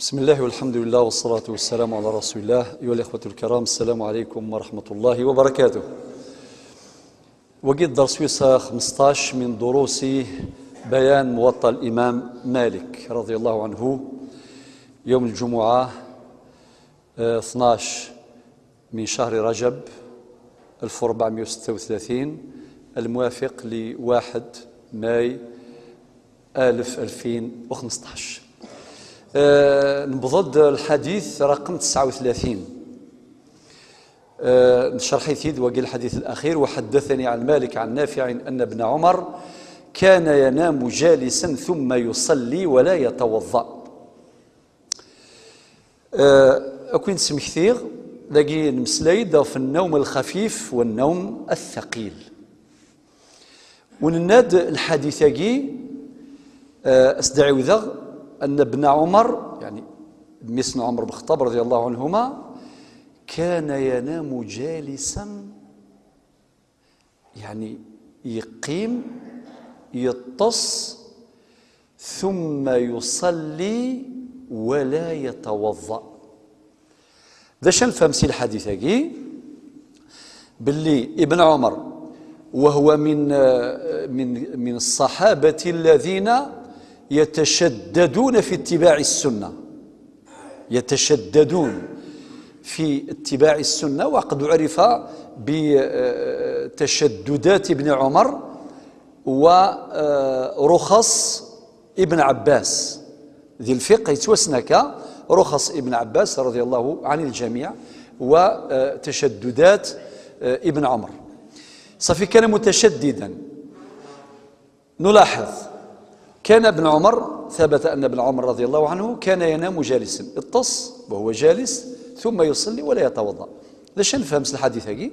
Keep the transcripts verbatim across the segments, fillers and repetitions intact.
بسم الله والحمد لله والصلاة والسلام على رسول الله. أيها الإخوة الكرام، السلام عليكم ورحمة الله وبركاته. Wagi d dders wis xmesṭac من دروس بيان موطأ الإمام مالك رضي الله عنه، يوم الجمعة، آه، اثناش من شهر رجب ألف وأربعمية وستة وثلاثين، الموافق لواحد ماي ألف، ألفين وخمسطاش. آه، نبض الحديث رقم تسعة وثلاثين. آه، نشرح يثيد وقال الحديث الأخير: "وحدثني عن مالك عن نافع أن ابن عمر كان ينام جالسا ثم يصلي ولا يتوضأ". آه، أكوين سمكثير، داقي نمسلايد في النوم الخفيف والنوم الثقيل. ونناد الحديث أجي، آه، أستدعي وذغ أن ابن عمر، يعني ميسن عمر بن الخطاب رضي الله عنهما، كان ينام جالسا، يعني يقيم، يطس، ثم يصلي ولا يتوضأ. ذا شن فهم سي الحديث أجي؟ باللي ابن عمر وهو من، من، من الصحابة الذين يتشددون في اتباع السنة، يتشددون في اتباع السنة، وقد عرف بتشددات ابن عمر ورخص ابن عباس. ذي الفقه يتوسنك رخص ابن عباس رضي الله عن الجميع وتشددات ابن عمر. صافي، كان متشددا. نلاحظ، كان ابن عمر، ثبت أن ابن عمر رضي الله عنه كان ينام جالسا، يطس وهو جالس، ثم يصلي ولا يتوضأ. لاش نفهم الحديث هاكي؟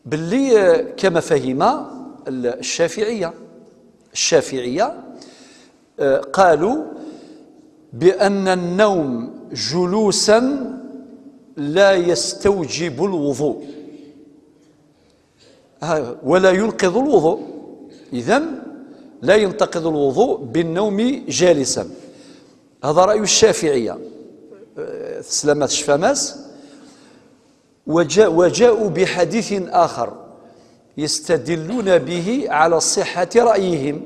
باللي، آه، كما فهم ال-، الشافعية، الشافعية، آه، قالوا بأن النوم جلوسا لا يستوجب الوضوء. ها، ولا ينقض الوضوء. إذن لا ينتقض الوضوء بالنوم جالسا. هذا رأي الشافعية. آه، سلامة الشفاماس. وجاء-، وجاءوا بحديث آخر يستدلون به على صحة رأيهم.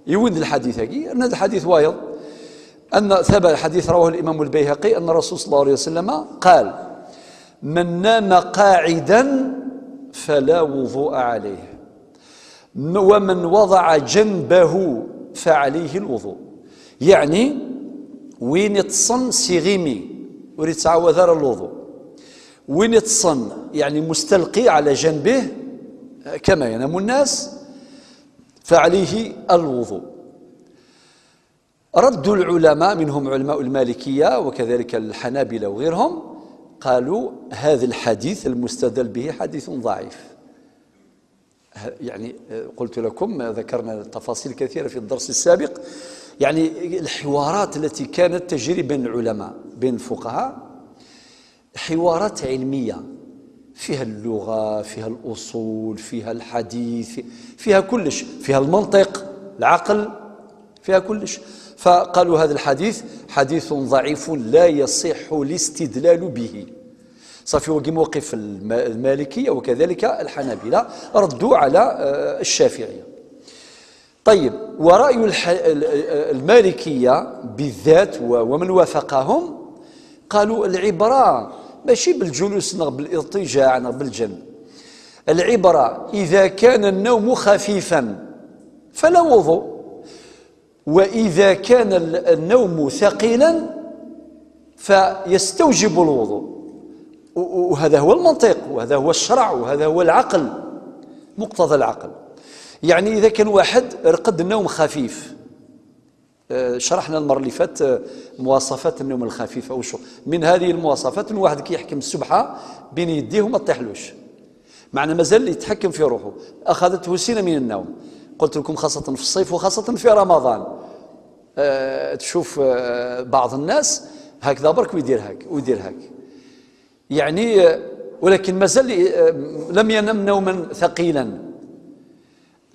يود الحديث هاكي، أن هذا الحديث وايض، أن ثبت الحديث رواه الإمام البيهقي أن الرسول صلى الله عليه وسلم قال: "من نام قاعدا فلا وضوء عليه، م-، ومن وضع جنبه فعليه الوضوء". يعني، وين يتصن سيغيمي، وريتعاوذ الوضوء. وين يتصن، يعني، مستلقي على جنبه، كما ينام الناس، فعليه الوضوء. رد العلماء، منهم علماء المالكية وكذلك الحنابلة وغيرهم، قالوا: "هذا الحديث المستدل به حديث ضعيف". ه-، يعني، آه، قلت لكم، ذكرنا تفاصيل كثيرة في الدرس السابق، يعني، الحوارات التي كانت تجري بين العلماء، بين الفقهاء، حوارات علمية، فيها اللغة، فيها الأصول، فيها الحديث، فيها كلش، فيها المنطق، العقل، فيها كلش. فقالوا: "هذا الحديث حديث ضعيف لا يصح الاستدلال به". صافي، هو كي موقف الم-، المالكية وكذلك الحنابلة ردوا على، آه، الشافعية. طيب، ورأي الح-، ال-، المالكية بالذات و-، ومن وافقهم قالوا: "العبرة ماشي بالجلوس نغ بالاضطجاع نغ بالجنب، العبرة إذا كان النوم خفيفا فلا وضوء، وإذا كان ال-، النوم ثقيلا فيستوجب الوضوء". و-، و-، وهذا هو المنطق، وهذا هو الشرع، وهذا هو العقل، مقتضى العقل. يعني، إذا كان واحد رقد نوم خفيف، آه، شرحنا المرة اللي فات، آه، مواصفات النوم الخفيف أو شو. من هذه المواصفات، إن واحد كي يحكم السبحة بين يديه وما تطيحلوش، معنى مازال يتحكم في روحه، أخذته سنة من النوم. قلت لكم خاصة في الصيف وخاصة في رمضان، آه، تشوف، آه، بعض الناس هكذا برك ويدير هاك ويدير هاك. يعني، آه، ولكن مازال، آه، لم ينم نوما ثقيلا.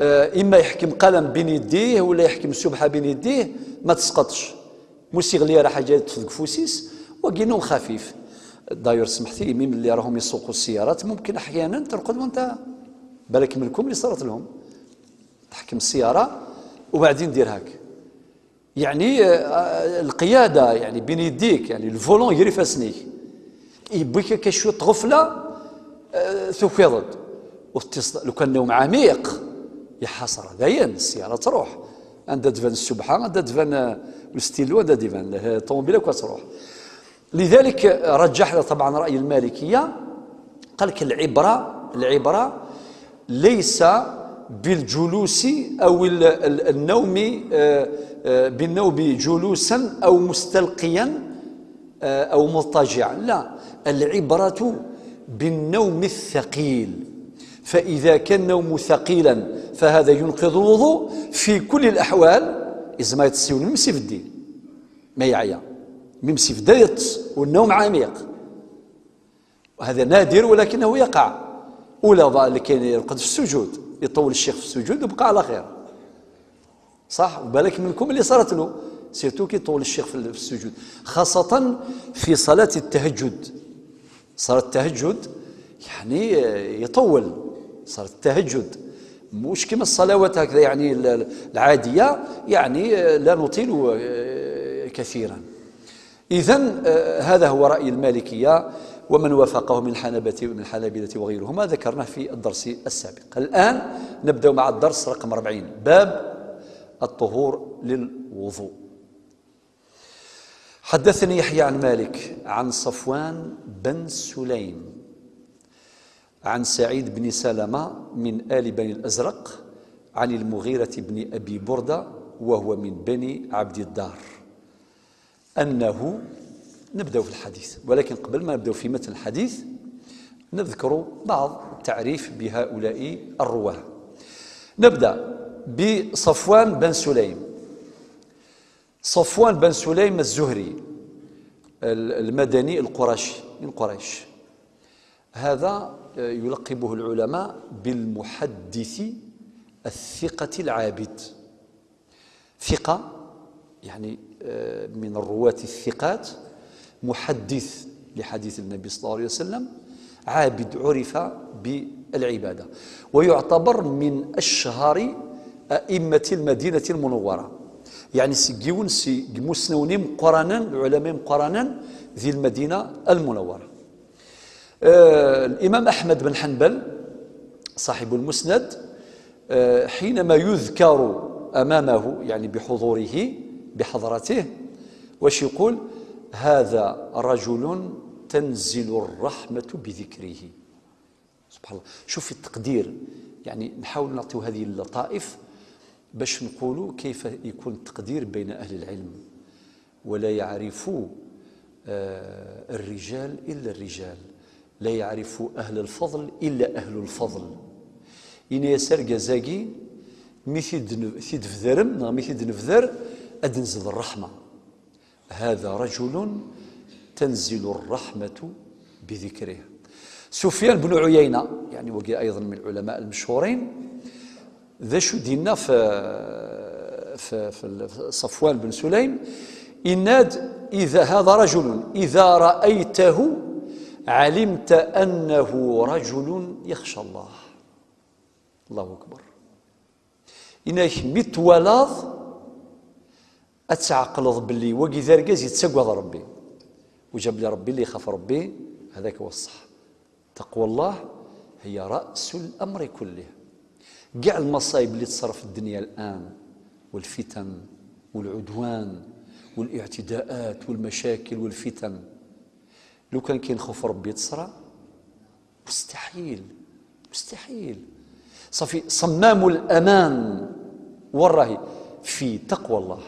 آه، إما يحكم قلم بين يديه ولا يحكم السبحة بين يديه، ما تسقطش. Mus iɣli ara ḥaǧa yeṭṭef deg ufus-is, wagi num xafif. D'ailleurs, smeḥt-iyi, mi melli راهم يسوقوا السيارات, ممكن أحيانا ترقد وأنت بالك منكم اللي صارت لهم. تحكم السيارة وبعدين دير هاك. يعني, آه، القيادة, يعني, بين يديك, يعني, الفولون يجري في سنيك. يبيك هكا شوية غفلة, آه، تكيضد. وتص-, لو كان نوم عميق, يا حسرة, داين السيارة تروح. عندها تبان السبحة, عندها تبان, آه, الستيلو, عندها تبان, آه, الطوموبيلة كتروح. لذلك رجح طبعا رأي المالكية, قال لك العبرة, العبرة ليس بالجلوس أو ال-، ال-، النوم, آه، آه, بالنوم جلوسا أو مستلقيا, آه, أو مضطجعا. لا, العبرة بالنوم الثقيل. فإذا كان النوم ثقيلا فهذا ينقض الوضوء في كل الأحوال. إذا ما يتصيون من سيف الدين, ما يعيا, من سيف دايت والنوم عميق. وهذا نادر ولكنه يقع. ولا ضاع اللي كاين يرقد في السجود, يطول الشيخ في السجود وبقى على خير. صح؟ وبالك منكم اللي صارت له, surtout كي يطول الشيخ في ال-, في السجود, خاصة في صلاة التهجد. صلاة التهجد, يعني, آه, يطول. صلاة التهجد مش كما الصلوات هكذا, يعني, ال-، ال-, العادية, يعني, آه, لا نطيل, آه, كثيرا. إذن, آه, هذا هو رأي المالكية ومن وافقه من الحنبة-, من الحنابلة وغيرهما, ذكرناه في الدرس السابق. الآن نبدأ مع الدرس رقم أربعين, باب الطهور للوضوء. حدثني يحيى عن مالك عن صفوان بن سليم عن سعيد بن سلمة من آل بني الأزرق عن المغيرة بن أبي بردة وهو من بني عبد الدار أنه, نبدأ في الحديث, ولكن قبل ما نبدأ في متن الحديث نذكر بعض تعريف بهؤلاء الرواة. نبدأ بصفوان بن سليم. صفوان بن سليم الزهري ال-, المدني القرشي من قريش. هذا, آه, يلقبه العلماء بالمحدث الثقة العابد. ثقة, يعني, آه, من الرواة الثقات, محدث لحديث النبي صلى الله عليه وسلم, عابد عرف بالعبادة, ويعتبر من أشهر أئمة المدينة المنورة. يعني, seg yiwen seg imusnawen imeqqranen, العلماء imeqqranen di المدينة المنورة. آه, الإمام أحمد بن حنبل صاحب المسند, آه, حينما يذكر أمامه, يعني بحضوره, بحضرته, واش يقول؟ هذا رجل تنزل الرحمة بذكره. سبحان الله, شوف التقدير. يعني, نحاول نعطيو هذه اللطائف باش نقولوا كيف يكون التقدير بين أهل العلم. ولا يعرف, آه, الرجال إلا الرجال, لا يعرف أهل الفضل إلا أهل الفضل. Ini-as argaz-agi, mi t-id-, t-id-tbedrem, neɣ mi t-id-nebder, ad d-tenzil ṛṛeḥma. هذا رجل تنزل الرحمة بذكره. سفيان بن عيينة, يعني, wagi أيضا من العلماء المشهورين, d acu d-yenna f, f, f, Ṣafwan ben Sulaym? Yenna-d: إذا, هذا رجل إذا رأيته علمت أنه رجل يخشى الله. الله أكبر. Yenna-k, mi t-twalaḍ, ad tɛeqleḍ belli wagi d argaz yettagad Ṛebbi. Uǧab li Ṛebbi, li ixaf Ṛebbi, هذاك هو الصح. تقوى الله هي رأس الأمر كله. Kkaɛ lmaṣayeb li teṣra fi ddunit الآن, والفتن, والعدوان, والاعتداءات, والمشاكل, والفتن. لو كان كاين خوف ربي تصرا؟ مستحيل، مستحيل. صافي، صمام الأمان والراهي في تقوى الله،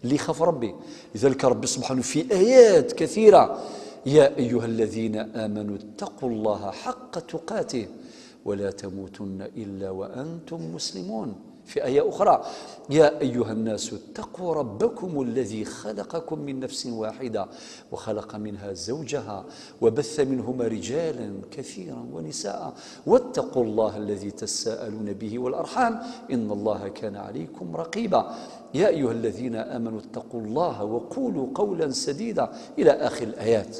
اللي يخاف ربي. لذلك ربي سبحانه في آيات كثيرة: يا أيها الذين آمنوا اتقوا الله حق تقاته ولا تموتن إلا وأنتم مسلمون. في آية أخرى: يا أيها الناس اتقوا ربكم الذي خلقكم من نفس واحدة وخلق منها زوجها وبث منهما رجالا كثيرا ونساء واتقوا الله الذي تساءلون به والأرحام إن الله كان عليكم رقيبا. يا أيها الذين آمنوا اتقوا الله وقولوا قولا سديدا إلى آخر الآيات.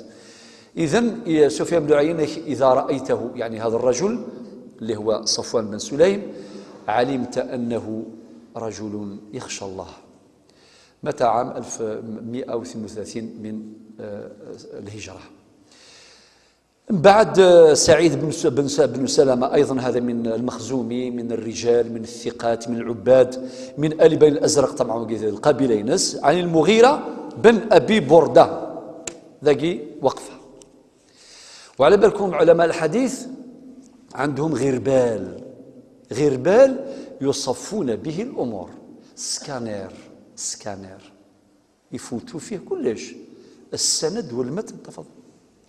إذن يا سفيان بن عيينة، إذا رأيته، يعني هذا الرجل اللي هو صفوان بن سليم، علمت أنه رجل يخشى الله. متى؟ عام ألف ومائة واثنين وثلاثين من، آه، الهجرة. بعد، آه، سعيد بن س-، بن س-، بن سلمة، أيضًا هذا من المخزومي، من الرجال، من الثقات، من العباد، من آل بني الأزرق، طبعًا القبيلة ينس، عن المغيرة بن أبي بردة. ذاكي وقفة. وعلى بالكم علماء الحديث عندهم غربال، غربال يصفون به الأمور. سكانير، سكانير. يفوتوا فيه كلش، السند والمتن، تفضل.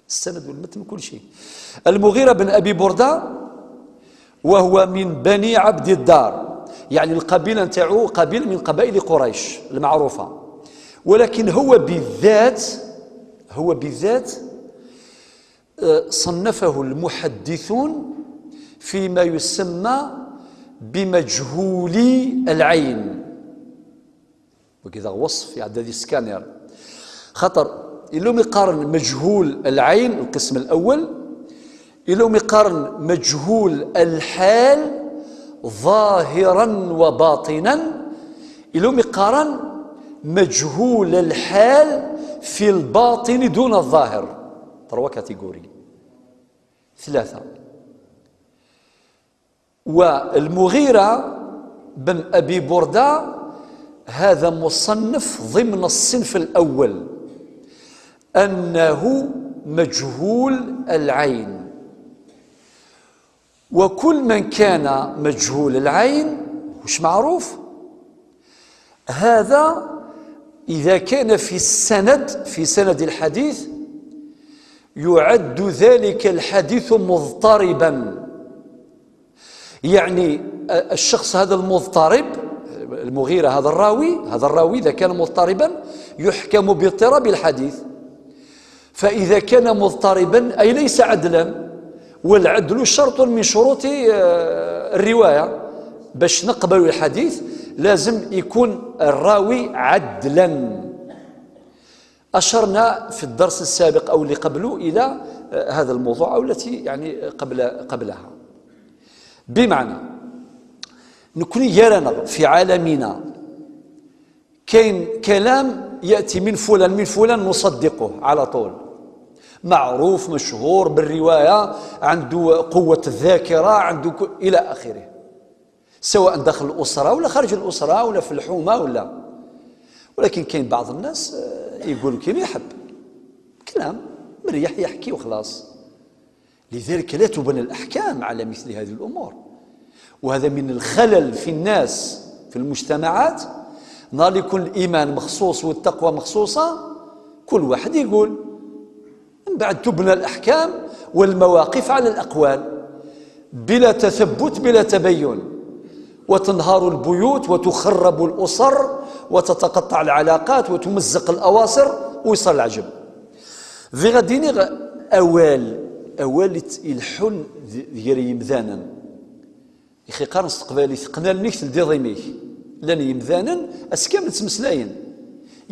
السند والمتن كل شيء. المغيرة بن أبي بردة، وهو من بني عبد الدار، يعني القبيلة نتاعو قبيلة من قبائل قريش المعروفة، ولكن هو بالذات، هو بالذات، آه، صنفه المحدثون فيما يسمى بمجهولي العين. وكذا وصف يعدى ذي سكانير. خاطر إلهم يقارن مجهول العين القسم الأول، إلهم يقارن مجهول الحال ظاهرا وباطنا، إلهم يقارن مجهول الحال في الباطن دون الظاهر. تروا كاتيجوري ثلاثة. والمغيرة بن أبي بردة هذا مصنف ضمن الصنف الأول، أنه مجهول العين. وكل من كان مجهول العين، مش معروف، هذا إذا كان في السند، في سند الحديث، يعد ذلك الحديث مضطربا. يعني الشخص هذا المضطرب، المغيرة، هذا الراوي، هذا الراوي إذا كان مضطربا يحكم باضطراب الحديث. فإذا كان مضطربا أي ليس عدلا، والعدل شرط من شروط، آه، الرواية. باش نقبل الحديث لازم يكون الراوي عدلا. أشرنا في الدرس السابق أو اللي قبله إلى، آه، هذا الموضوع أو التي يعني قبل، قبلها. بمعنى، نكون يا رانا في عالمنا كاين كلام يأتي من فلان، من فلان نصدقه على طول، معروف مشهور بالرواية، عنده قوة الذاكرة، عنده ك-، إلى آخره، سواء داخل الأسرة ولا خارج الأسرة ولا في الحومة ولا. ولكن كاين بعض الناس، آه، يقول كيما يحب، كلام مريح يحكي وخلاص. لذلك لا تبنى الأحكام على مثل هذه الأمور، وهذا من الخلل في الناس، في المجتمعات. نهار يكون الإيمان مخصوص والتقوى مخصوصة، كل واحد يقول، من بعد تبنى الأحكام والمواقف على الأقوال، بلا تثبت، بلا تبين، وتنهار البيوت وتخرب الأسر وتتقطع العلاقات وتمزق الأواصر ويصير العجب. Bɣiɣ ad d-iniɣ awal, awal yelḥun d-, gar yimdanen. Ixi qqaren s teqbaylit, qqen allen-ik teldiḍ imi-k. Llan yimdanen, ass kamel ttmeslayen.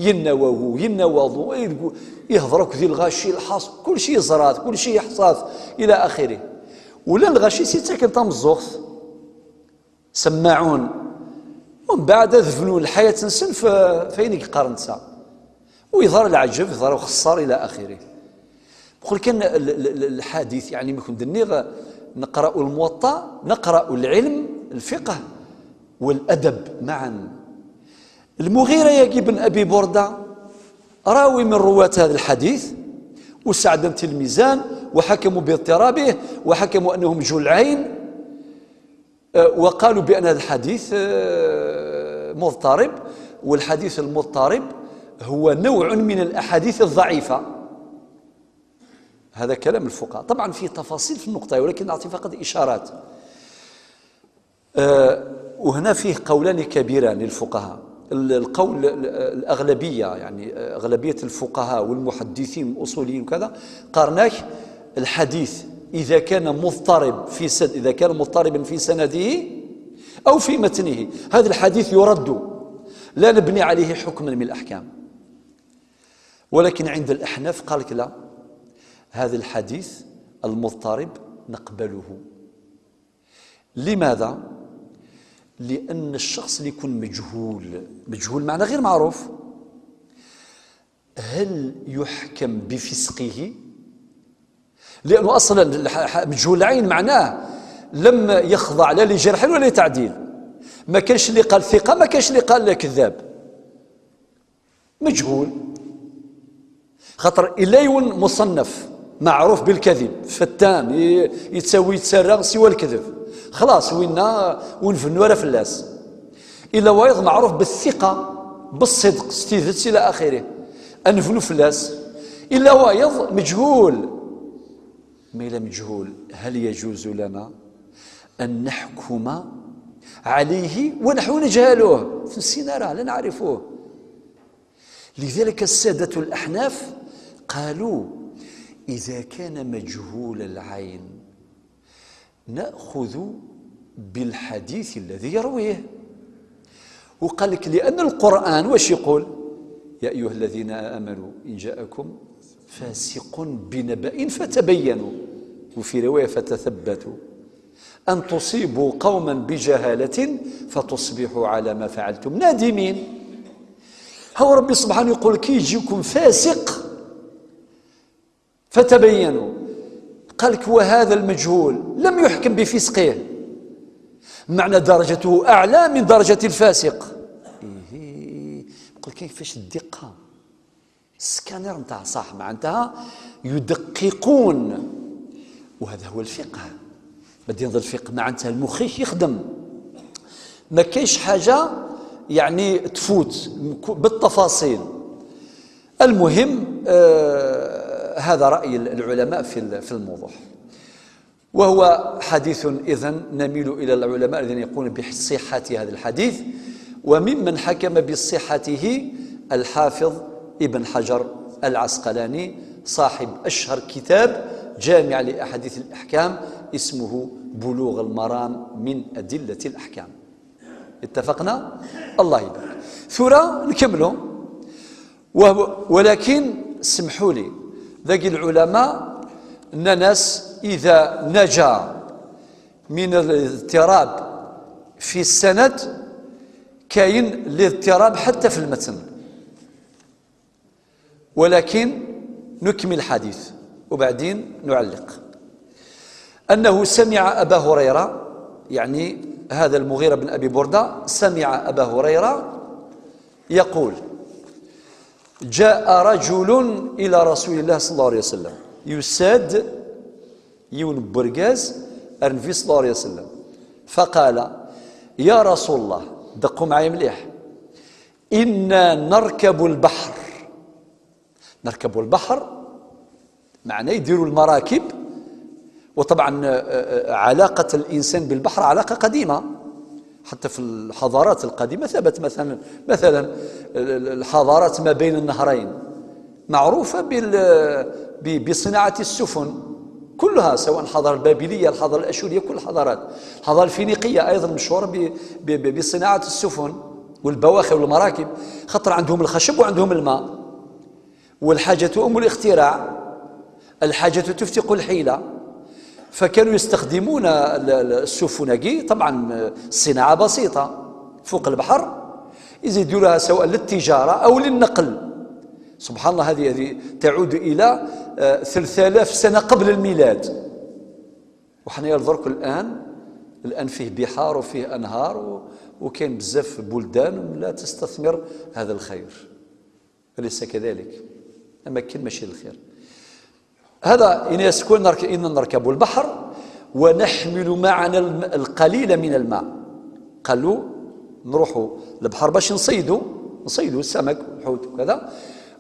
Yenna wagu, yenna waḍu, ay deg-, ihḍer akk di lɣaci, lḥaṣ-, kulci yeẓra-t, kulci yeḥṣa-t, ila axiri. Ula lɣaci s yettaken tameẓẓuɣt. سماعون. ومن بعد ad bnun lḥayat-nsen f-, f ayen i yeqqaren netta. ويظهر العجب، يظهر الخسار إلى آخره. بقول كان ال-، ال-، ال-، الحديث، يعني، ما كنت نغ-، نقرأ الموطأ، نقرأ العلم، الفقه والأدب معا. المغيرة يا ابن أبي بردة راوي من رواة هذا الحديث، وسعدا تلميذان، وحكموا باضطرابه، وحكموا أنه مجهول العين. آه، وقالوا بأن هذا الحديث، آه، مضطرب، والحديث المضطرب هو نوع من الأحاديث الضعيفة. هذا كلام الفقهاء. طبعًا فيه تفاصيل في النقطة، ولكن نعطي فقط إشارات. آه، وهنا فيه قولان كبيران للفقهاء. ال-، القول ال-، الأغلبية، يعني أغلبية الفقهاء والمحدثين والأصوليين وكذا، قارناك الحديث إذا كان مضطرب في سن-، إذا كان مضطربا في سنده أو في متنه، هذا الحديث يرد، لا نبني عليه حكما من الأحكام. ولكن عند الأحناف قال لك: "لا، هذا الحديث المضطرب نقبله". لماذا؟ لأن الشخص اللي يكون مجهول، مجهول معنى غير معروف، هل يحكم بفسقه؟ لأنه أصلا الح-، ح-، مجهول العين معناه لم يخضع لا لجرح ولا لتعديل. ما كانش اللي قال ثقة، ما كانش اللي قال كذاب. مجهول. خاطر إلا يون مصنف معروف بالكذب، فتان، ي-، يتساوي يتسرى سوى الكذب، خلاص وينا ونفنوا راه فلاس. إلا وايض معروف بالثقة، بالصدق، ستيدت إلى آخره، أنفنوا فلاس. إلا وايض مجهول. ما إلا مجهول، هل يجوز لنا أن نحكم عليه ونحن نجهله؟ في السينارة لا نعرفه. لذلك السادة الأحناف قالوا: "إذا كان مجهول العين نأخذ بالحديث الذي يرويه". وقال لك: "لأن القرآن واش يقول؟ يا أيها الذين آمنوا إن جاءكم فاسق بنبأ فتبينوا"، وفي رواية: "فتثبتوا أن تصيبوا قوما بجهالة فتصبحوا على ما فعلتم نادمين". هو ربي سبحانه يقول: "كي يجيكم فاسق فتبينوا". قال لك: "وهذا المجهول لم يحكم بفسقه، معنى درجته أعلى من درجة الفاسق". إيه، يقول: "كيفاش الدقة؟" السكانر نتاع صح معناتها يدققون، وهذا هو الفقه. مادام الفقه معناتها المخ يخدم، ما كاينش حاجة يعني تفوت بالتفاصيل. المهم، آه، هذا رأي العلماء في ال-، في الموضوع. وهو حديث إذن نميل إلى العلماء الذين يقولون بصحة هذا الحديث، وممن حكم بصحته الحافظ ابن حجر العسقلاني صاحب أشهر كتاب جامع لأحاديث الأحكام، اسمه بلوغ المرام من أدلة الأحكام. اتفقنا؟ الله يبارك. ثورة نكملوا. وهو، ولكن سمحوا لي، ذاك العلماء الناس إذا نجا من الاضطراب في السند كاين الاضطراب حتى في المتن. ولكن نكمل الحديث وبعدين نعلق. أنه سمع أبا هريرة، يعني هذا المغيرة بن أبي بردة سمع أبا هريرة يقول: "جاء رجل إلى رسول الله صلى الله عليه وسلم". يساد يون برقاز النبي صلى الله عليه وسلم، فقال: "يا رسول الله"، دقوا معي مليح، "إنا نركب البحر". نركب البحر معناه يديروا المراكب. وطبعا، آه، آه، علاقة الإنسان بالبحر علاقة قديمة، حتى في الحضارات القديمة ثبت. مثلا، مثلا ال-، ال-، الحضارات ما بين النهرين معروفة بال-، ب-، بصناعة السفن كلها، سواء الحضارة البابلية، الحضارة الأشورية، كل الحضارات. الحضارة الفينيقية أيضا مشهورة ب-، ب-، ب-، بصناعة السفن والبواخر والمراكب، خاطر عندهم الخشب وعندهم الماء. والحاجة أم الاختراع، الحاجة تفتق الحيلة. فكانوا يستخدمون ال-، ال-، السفن كي، طبعا، صناعة بسيطة فوق البحر، يزيدوا لها سواء للتجارة أو للنقل. سبحان الله، هذه، هذه تعود إلى، آه، ثلاثة آلاف سنة قبل الميلاد. وحنا يا درك الآن، الآن فيه بحار وفيه أنهار و-، وكاين بزاف بلدان لا تستثمر هذا الخير. أليس كذلك؟ أما كان ماشي الخير. هذا إن يسكن نرك-، إن نركب البحر ونحمل معنا الم-، القليل من الماء. قالوا: "نروحوا للبحر باش نصيدوا، نصيدوا السمك والحوت وكذا،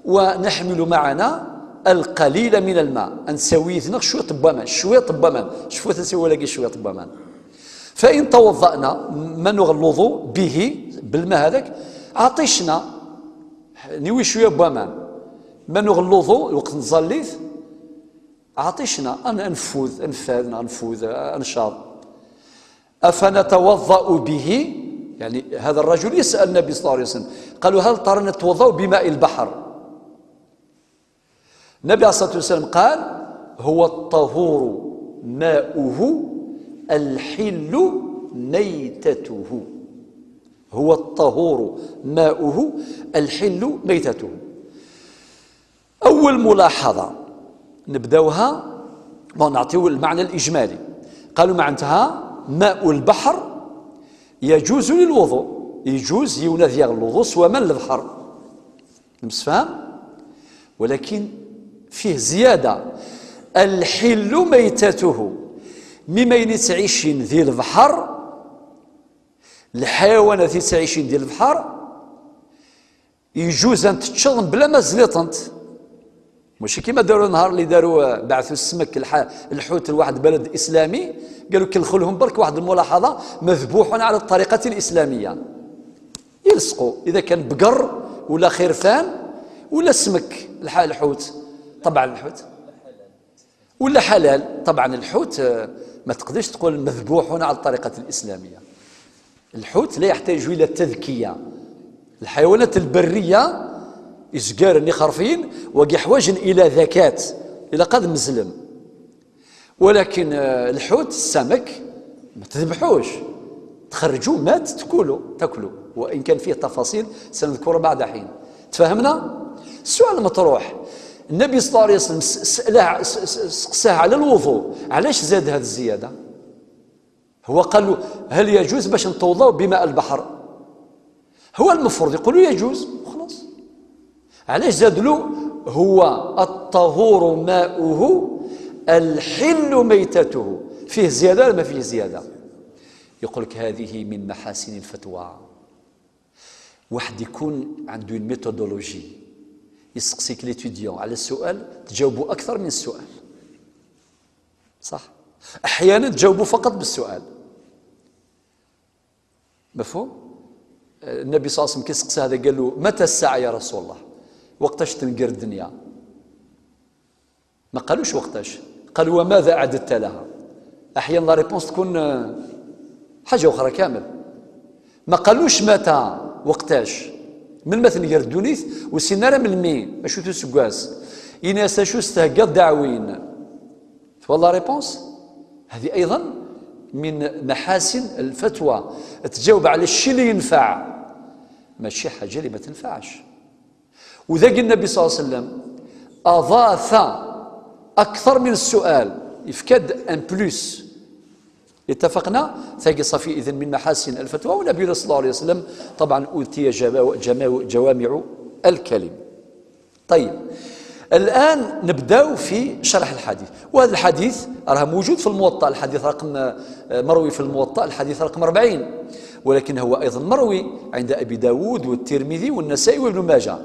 ونحمل معنا القليل من الماء". نسوي ذنغ شوية طبامان، شوية طبامان. شوفوا تنسوي ولا شوية طبامان. فإن توضأنا, ma nuɣ lwuḍu, به, بالماء هذاك, عطشنا, نوي شوية بوامان, ma nuɣ lwuḍu, lweqt n tẓallit, عطشنا, أن-, أنفذ, أنفذ, أنفذ, أنشاط. أفنتوضأ به؟ يعني هذا الرجل يسأل النبي صلى الله عليه وسلم، قالوا: "هل ترى نتوضأ بماء البحر؟" النبي عليه الصلاة والسلام قال: "هو الطهور ماؤه الحل ميتته". هو الطهور ماؤه الحل ميتته. أول ملاحظة نبداوها، bon، نعطيو المعنى الإجمالي. قالوا معناتها ماء البحر يجوز للوضوء، يجوز ينادي الوضوء سواء من البحر. نمسفهم؟ ولكن فيه زيادة: "الحل ميتته". مما ينتعيشين ذي البحر، الحيوانات يتعيشين ذي البحر، يجوز أن تتشضن بلا ما زليطنت. ماشي كيما داروا النهار اللي داروا، بعثوا السمك، الح-، الحوت لواحد بلد إسلامي، قالوا كي دخلهم برك، واحد الملاحظة: "مذبوح على الطريقة الإسلامية". يلصقوا إذا كان بقر ولا خرفان ولا سمك، الح-، الحوت، طبعا الحوت ولا حلال. طبعا الحوت، آه، ما تقدرش تقول مذبوح على الطريقة الإسلامية. الحوت لا يحتاج إلى تذكية. الحيوانات البرية، إزقار، نخرفين، ويحوج إلى ذكاة، إلى قد مزلم. ولكن، آه، الحوت، السمك، ما تذبحوش، تخرجوه مات، تاكلو، تاكلو، وإن كان فيه تفاصيل سنذكرها بعد حين. تفهمنا؟ السؤال المطروح، النبي صلى الله عليه وسلم س-، سأله، س-، س-، سقساه على الوضوء، علاش زاد هذه الزيادة؟ هو قال له: "هل يجوز باش نتوضاو بماء البحر؟" هو المفروض يقول له: "يجوز"، وخلاص. علاش زاد له: "هو الطهور ماؤه الحل ميتته"؟ فيه زيادة ولا ما فيه زيادة؟ يقول لك: "هذه من محاسن الفتوى". واحد يكون عنده une méthodologie، يسقسيك l'étudiant على السؤال، تجاوبه أكثر من السؤال. صح؟ أحيانا تجاوبه فقط بالسؤال. مفهوم؟ النبي صلى الله عليه وسلم كي سقسى هذا قال له: "متى الساعة يا رسول الله؟ وقتاش تنقر الدنيا؟" ما قالوش وقتاش، قال: "وماذا أعددت لها؟" أحيانا la réponse تكون، آه، حاجة أخرى كامل. ما قالوش متى، وقتاش، من ما تنقر الدنيا، وسينا راه من مي، أشو تسقاس، إناس أشو استهقى الدعوين. فوالا la réponse. هذه أيضا من محاسن الفتوى، تجاوب على الشيء اللي ينفع، ماشي حاجة اللي ما تنفعش. وذاك النبي صلى الله عليه وسلم أضاف أكثر من السؤال، يفكد un plus. اتفقنا؟ ثاقي صافي إذن من محاسن الفتوى، والنبي صلى الله عليه وسلم طبعا أوتي جوا-، جماو-، جوامع الكلم. طيب، الآن نبداو في شرح الحديث، وهذا الحديث راه موجود في الموطأ، الحديث رقم، آه، مروي في الموطأ، الحديث رقم أربعين، ولكن هو أيضا مروي عند أبي داود والترمذي والنسائي وابن ماجه.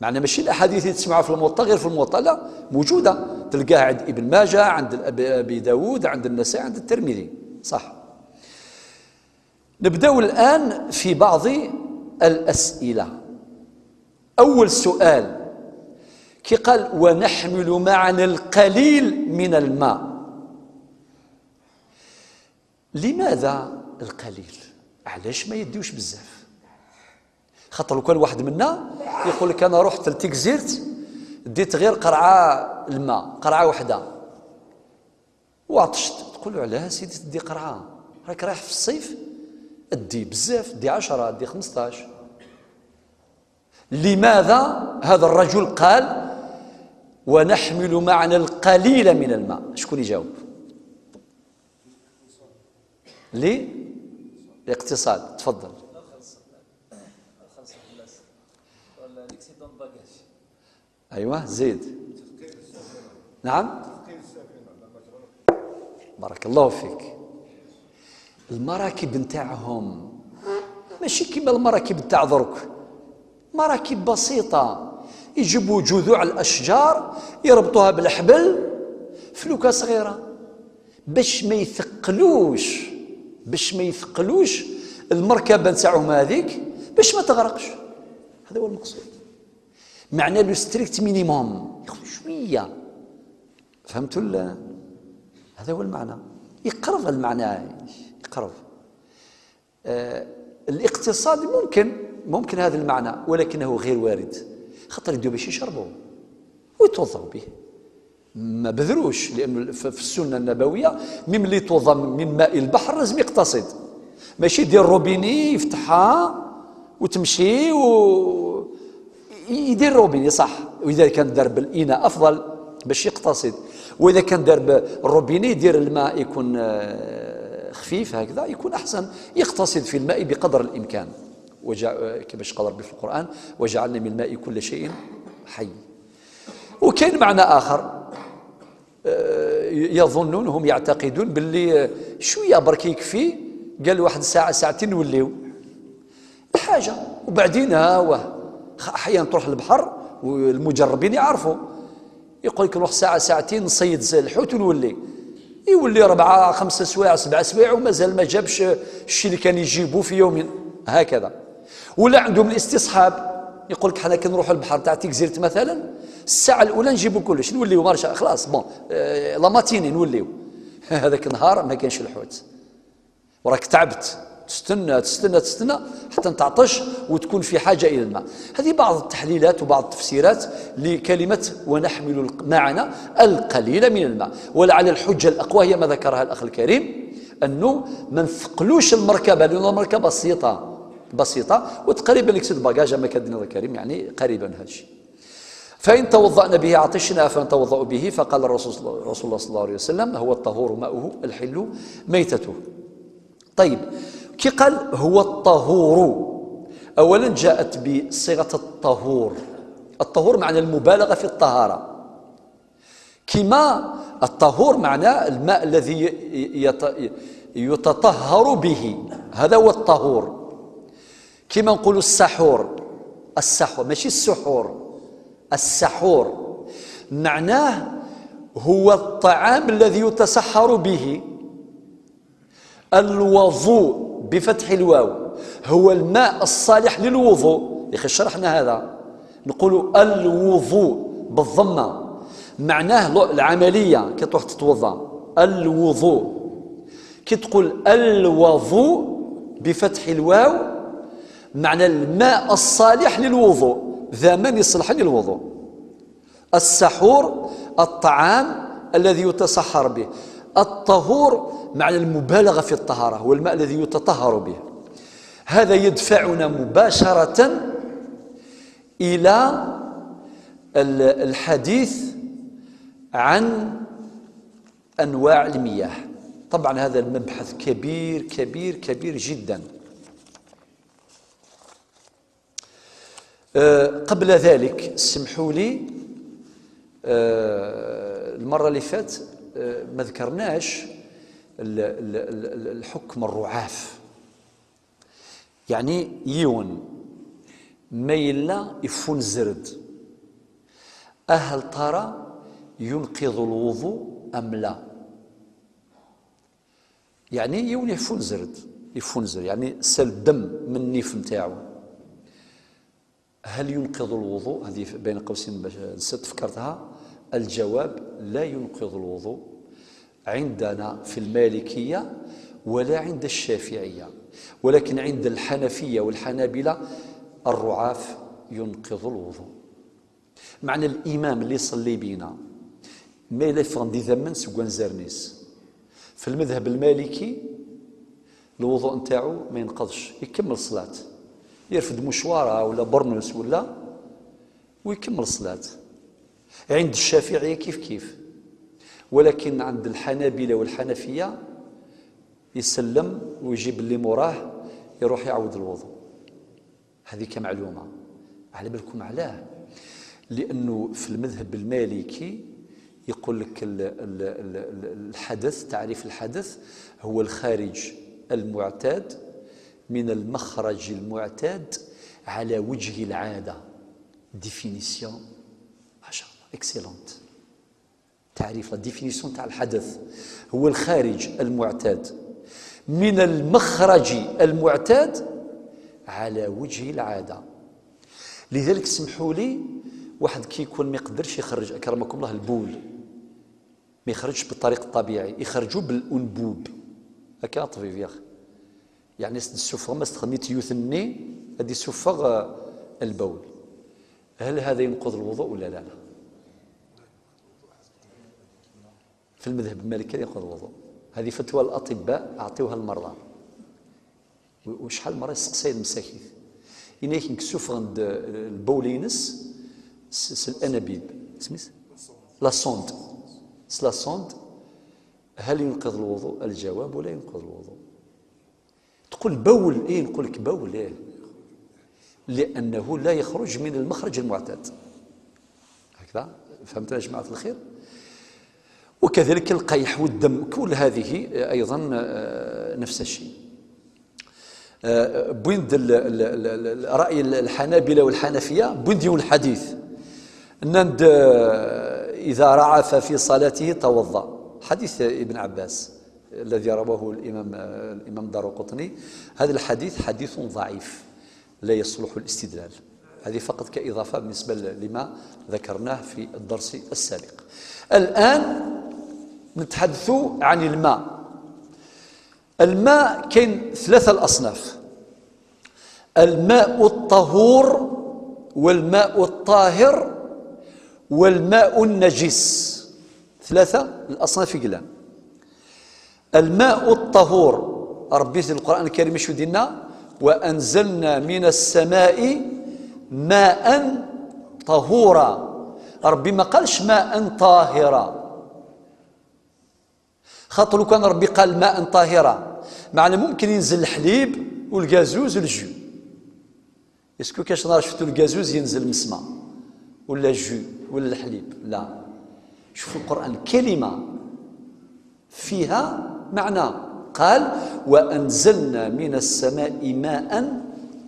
معنى ماشي الأحاديث اللي تسمعها في الموطأ غير في الموطأ، لا، موجودة، تلقاها عند ابن ماجه، عند الأب-، أبي داود، عند النسائي، عند الترمذي. صح. نبداو الآن في بعض الأسئلة. أول سؤال، كي قال: "ونحمل معنا القليل من الماء". لماذا القليل؟ علاش ما يديوش بزاف؟ خاطر لو كان واحد منا يقول لك: "أنا رحت لتيكزيرت، ديت غير قرعة الماء، قرعة وحدة، وعطشت"، تقول له: "علاه سيدي تدي قرعة؟ راك رايح في الصيف، ادي بزاف، ادي عشرة، ادي خمسطاش". لماذا هذا الرجل قال: "ونحمل معنا القليل من الماء"؟ شكون يجاوب؟ لي الاقتصاد، تفضل. أيوة، زيد. نعم. بارك الله فيك. المراكب نتاعهم ماشي كيما المراكب نتاع درك، مراكب بسيطة، يجيبوا جذوع الأشجار يربطوها بالحبل، فلوكة صغيرة، باش ما يثقلوش. باش ما يثقلوش المركبة نتاعهم هذيك، باش ما تغرقش. هذا هو المقصود. معنى le strict minimum، ياخذ شوية. فهمتوا ال-، هذا هو المعنى. يقرب المعنى، يقرب. آه، الاقتصاد ممكن، ممكن هذا المعنى، ولكنه غير وارد. خاطر يدو باش يشربوا ويتوضوا به. ما بذروش، لأنه ف-، في السنة النبوية، même اللي يتوضا من ماء البحر لازم يقتصد. ماشي يدير روبيني يفتحها وتمشي و ي-، يدير روبيني، صح. وإذا كان دار بالإناء أفضل باش يقتصد. وإذا كان دار بالروبيني يدير الماء يكون، آه، خفيف هكذا، يكون أحسن. يقتصد في الماء بقدر الإمكان. وجع-، آه، كما قال ربي في القرآن: "وجعلنا من الماء كل شيء حي". وكاين معنى آخر، آه، يظنون، هم يعتقدون باللي، آه، شوية برك يكفي، قال واحد ساعة، ساعتين نوليو الحاجة. وبعدين ها واه، خ-، أحيانا تروح البحر والمجربين يعرفوا، يقول لك: "نروح ساعة، ساعتين، نصيد ز-، الحوت ونولي". يولي ربعة، خمسة سوايع، سبع سوايع، ومازال ما جابش الشيء اللي كان يجيبه في يوم هكذا. ولا عندهم الاستصحاب، يقول لك: "حنا كي نروحوا البحر تاع تيكزيرت مثلًا، الساعة الأولى نجيبوا كلش، نوليو مارشا، خلاص، بون، آه، لا ماتيني نوليو". هذاك النهار ما كانش الحوت. وراك تعبت، تستنى، تستنى، تستنى حتى تعطش وتكون في حاجة إلى الماء. هذه بعض التحليلات وبعض التفسيرات لكلمة "ونحمل الق-، معنا القليل من الماء". ولعل الحجة الأقوى هي ما ذكرها الأخ الكريم، أنه ما نثقلوش المركبة، لأن المركبة بسيطة، بسيطة، وتقريبًا لك ست باجاج، ما كان الكريم، يعني قريبًا هذا الشيء. "فإن توضأن به عطشنا أفنتوضأ به؟" فقال الرسول صلى، رسول الله صلى الله عليه وسلم: "هو الطهور ماؤه الحل ميتته". طيب، كي قال: "هو الطهور"، أولًا جاءت بصيغة الطهور. الطهور معنى المبالغة في الطهارة. كما الطهور معناه الماء الذي ي-، يت-، يتطهر به، هذا هو الطهور. كما نقولوا السحور، السحور، ماشي السحور، السحور معناه هو الطعام الذي يتسحر به. الوضوء بفتح الواو هو الماء الصالح للوضوء. يا أخي، شرحنا هذا. نقول الوضوء بالضمة، معناه لو-، العملية كي تروح تتوضا. الوضوء. كي تقول الوضوء بفتح الواو، معنى الماء الصالح للوضوء، ذا من يصلح للوضوء. السحور الطعام الذي يتسحر به. الطهور معنى المبالغة في الطهارة، هو الماء الذي يتطهر به. هذا يدفعنا مباشرة إلى ال-، الحديث عن أنواع المياه. طبعًا هذا المبحث كبير، كبير، كبير جدًا. آه، قبل ذلك، اسمحوا لي، آه، المرة اللي فات، آه، ما ذكرناش ال-، ال-، ال-، ال-، الحكم الرعاف. يعني، يون ما يلا يفون زرد، هل ترى ينقض الوضوء أم لا؟ يعني يولي يفنزرد، يفنزر، يعني سال الدم من النيف نتاعو. هل ينقض الوضوء؟ هذه بين قوسين باش نسيت فكرتها. الجواب: لا ينقض الوضوء عندنا في المالكية ولا عند الشافعية، ولكن عند الحنفية والحنابلة الرعاف ينقض الوضوء. معنى الإمام اللي يصلي بينا ما إلا يفغن دي ذمن سكوان زرنيس. في المذهب المالكي الوضوء نتاعو ما ينقضش، يكمل الصلاة، يرفد مشوارة ولا برنوس ولا، ويكمل الصلاة. عند الشافعية كيف كيف، ولكن عند الحنابلة والحنفية يسلم ويجيب اللي موراه يروح يعود الوضوء. هذه كمعلومة. على بالكم علاه؟ لأنه في المذهب المالكي يقول لك ال-، ال-، ال-، ال-، الحدث، تعريف الحدث هو الخارج المعتاد من المخرج المعتاد على وجه العادة. Définition، ما شاء الله، excellente. تعريف، la définition تاع الحدث هو الخارج المعتاد من المخرج المعتاد على وجه العادة. لذلك سمحوا لي، واحد كي يكون ما يقدرش يخرج، أكرمكم الله، البول، ما يخرجش بالطريق الطبيعي، يخرجوا بالأنبوب. هكا طبيب يا أخي، يعني السفغة ما استخدميت يوثني، هذه السفغ البول. هل هذا ينقض الوضوء ولا لا؟ لا. في المذهب المالكي ينقض الوضوء. هذه فتوى الأطباء أعطيوها المرضى. وشحال مرة يسقسي المساكين، إنا يمكن كسوف عند البولينس، س الأنابيب سميت لا سوند، س لا سوند، هل ينقض الوضوء؟ الجواب: لا ينقض الوضوء. تقول: بول؟ إيه، نقول لك: بول، إيه، لأنه لا يخرج من المخرج المعتاد. هكذا فهمت يا جماعة الخير؟ وكذلك القيح والدم، كل هذه أيضا آه، نفس الشيء. آه، بويند ال- ال- ال- ال- رأي الحنابلة والحنفية، بويند يوم الحديث، نند آه، إذا رعف في صلاته توضأ، حديث ابن عباس الذي رواه الإمام آه، الإمام دار قطني. هذا الحديث حديث ضعيف، لا يصلح الاستدلال. هذه فقط كإضافة بالنسبة لما ذكرناه في الدرس السابق. الآن نتحدث عن الماء. الماء كاين ثلاثة الأصناف: الماء الطهور، والماء الطاهر، والماء النجس. ثلاثة الأصناف يقلان. الماء الطهور، ربي في القرآن الكريم شو دينا: وأنزلنا من السماء ماء طهورا. ربي ما قالش ماء طاهرا، خاطر لو كان ربي قال ماء طاهرا، معنى ممكن ينزل الحليب والغازوز والجو. اسكو كاش نهار شفتوا الغازوز ينزل من السماء، ولا الجو، ولا الحليب؟ لا. شوفوا القرآن، كلمة فيها معنى. قال: وأنزلنا من السماء ماء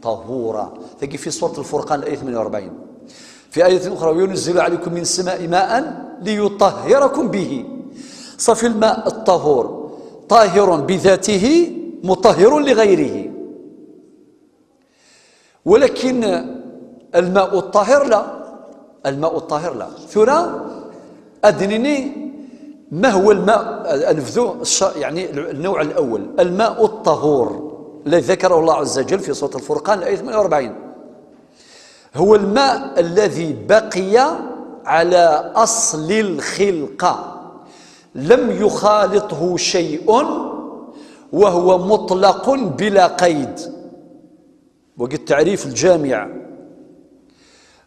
طهورا. تجي في سورة الفرقان الآية ثمانية وأربعين، في آية أخرى: وينزل عليكم من السماء ماء ليطهركم به. صافي، الماء الطهور طاهر بذاته مطهر لغيره، ولكن الماء الطاهر لا. الماء الطاهر لا. ثورة أدنيني، ما هو الماء؟ نبذو الش- يعني النوع الأول، الماء الطهور الذي ذكره الله عز وجل في سورة الفرقان الآية ثمانية وأربعين. هو الماء الذي بقي على أصل الخلقة، لم يخالطه شيء، وهو مطلق بلا قيد. وقد تعريف الجامع: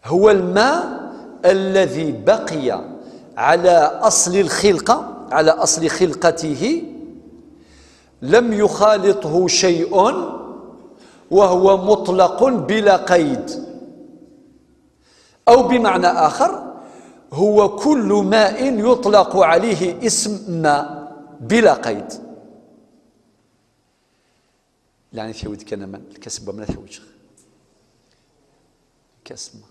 هو الماء الذي بقي على أصل الخلقة، على أصل خلقته، لم يخالطه شيء، وهو مطلق بلا قيد. أو بمعنى آخر، هو كل ماء يطلق عليه اسم ماء بلا قيد. يعني ثيود كان من الكسب من ثيود شخ. الكسب ما.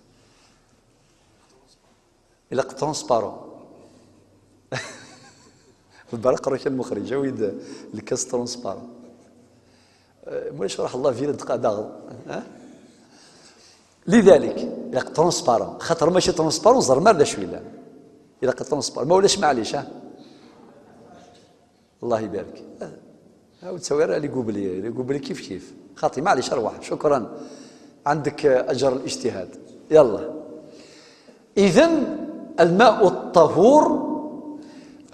إلا قد ترونسبارون. البرق روح المخرج، ويد الكاس ترونسبارون. أه، مو يشرح الله فينا دقا داغ. أه؟ لذلك، إلا قد ترونسبارون، خاطر ماشي ترونسبارون، زرمار دا شوية. إلا قد ترونسبارون، ما ولاش معليش، ها؟ الله يبارك. هاو تصور لي قبلي، لي قبلي كيف كيف. خاطي، معليش، أرواح. شكرا. عندك أجر الاجتهاد. يلا. إذن الماء الطهور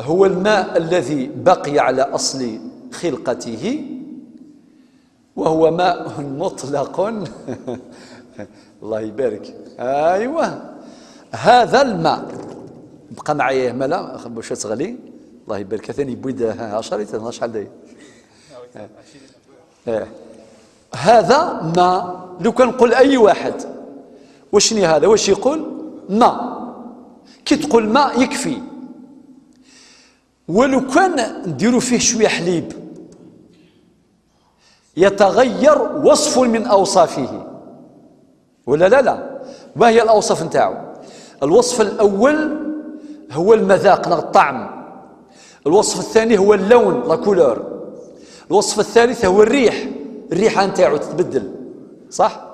هو الماء الذي بقي على أصل خلقته، وهو ماء مطلق. الله يبارك. أيوة، هذا الماء بقى معايا مالا باش تغلي. الله يبارك، ثاني بويد عشرة، اثناش شحال داير. آه. هذا ماء. لو كان نقول أي واحد: وشني هذا؟ واش يقول؟ ماء. كي تقول ماء يكفي. ولو كان نديرو فيه شوية حليب، يتغير وصف من أوصافه، ولا لا؟ لا. ما هي الأوصاف نتاعو؟ الوصف الأول هو المذاق، نغ الطعم. الوصف الثاني هو اللون، la couleur. الوصف الثالث هو الريح. الريحة نتاعو تتبدل، صح؟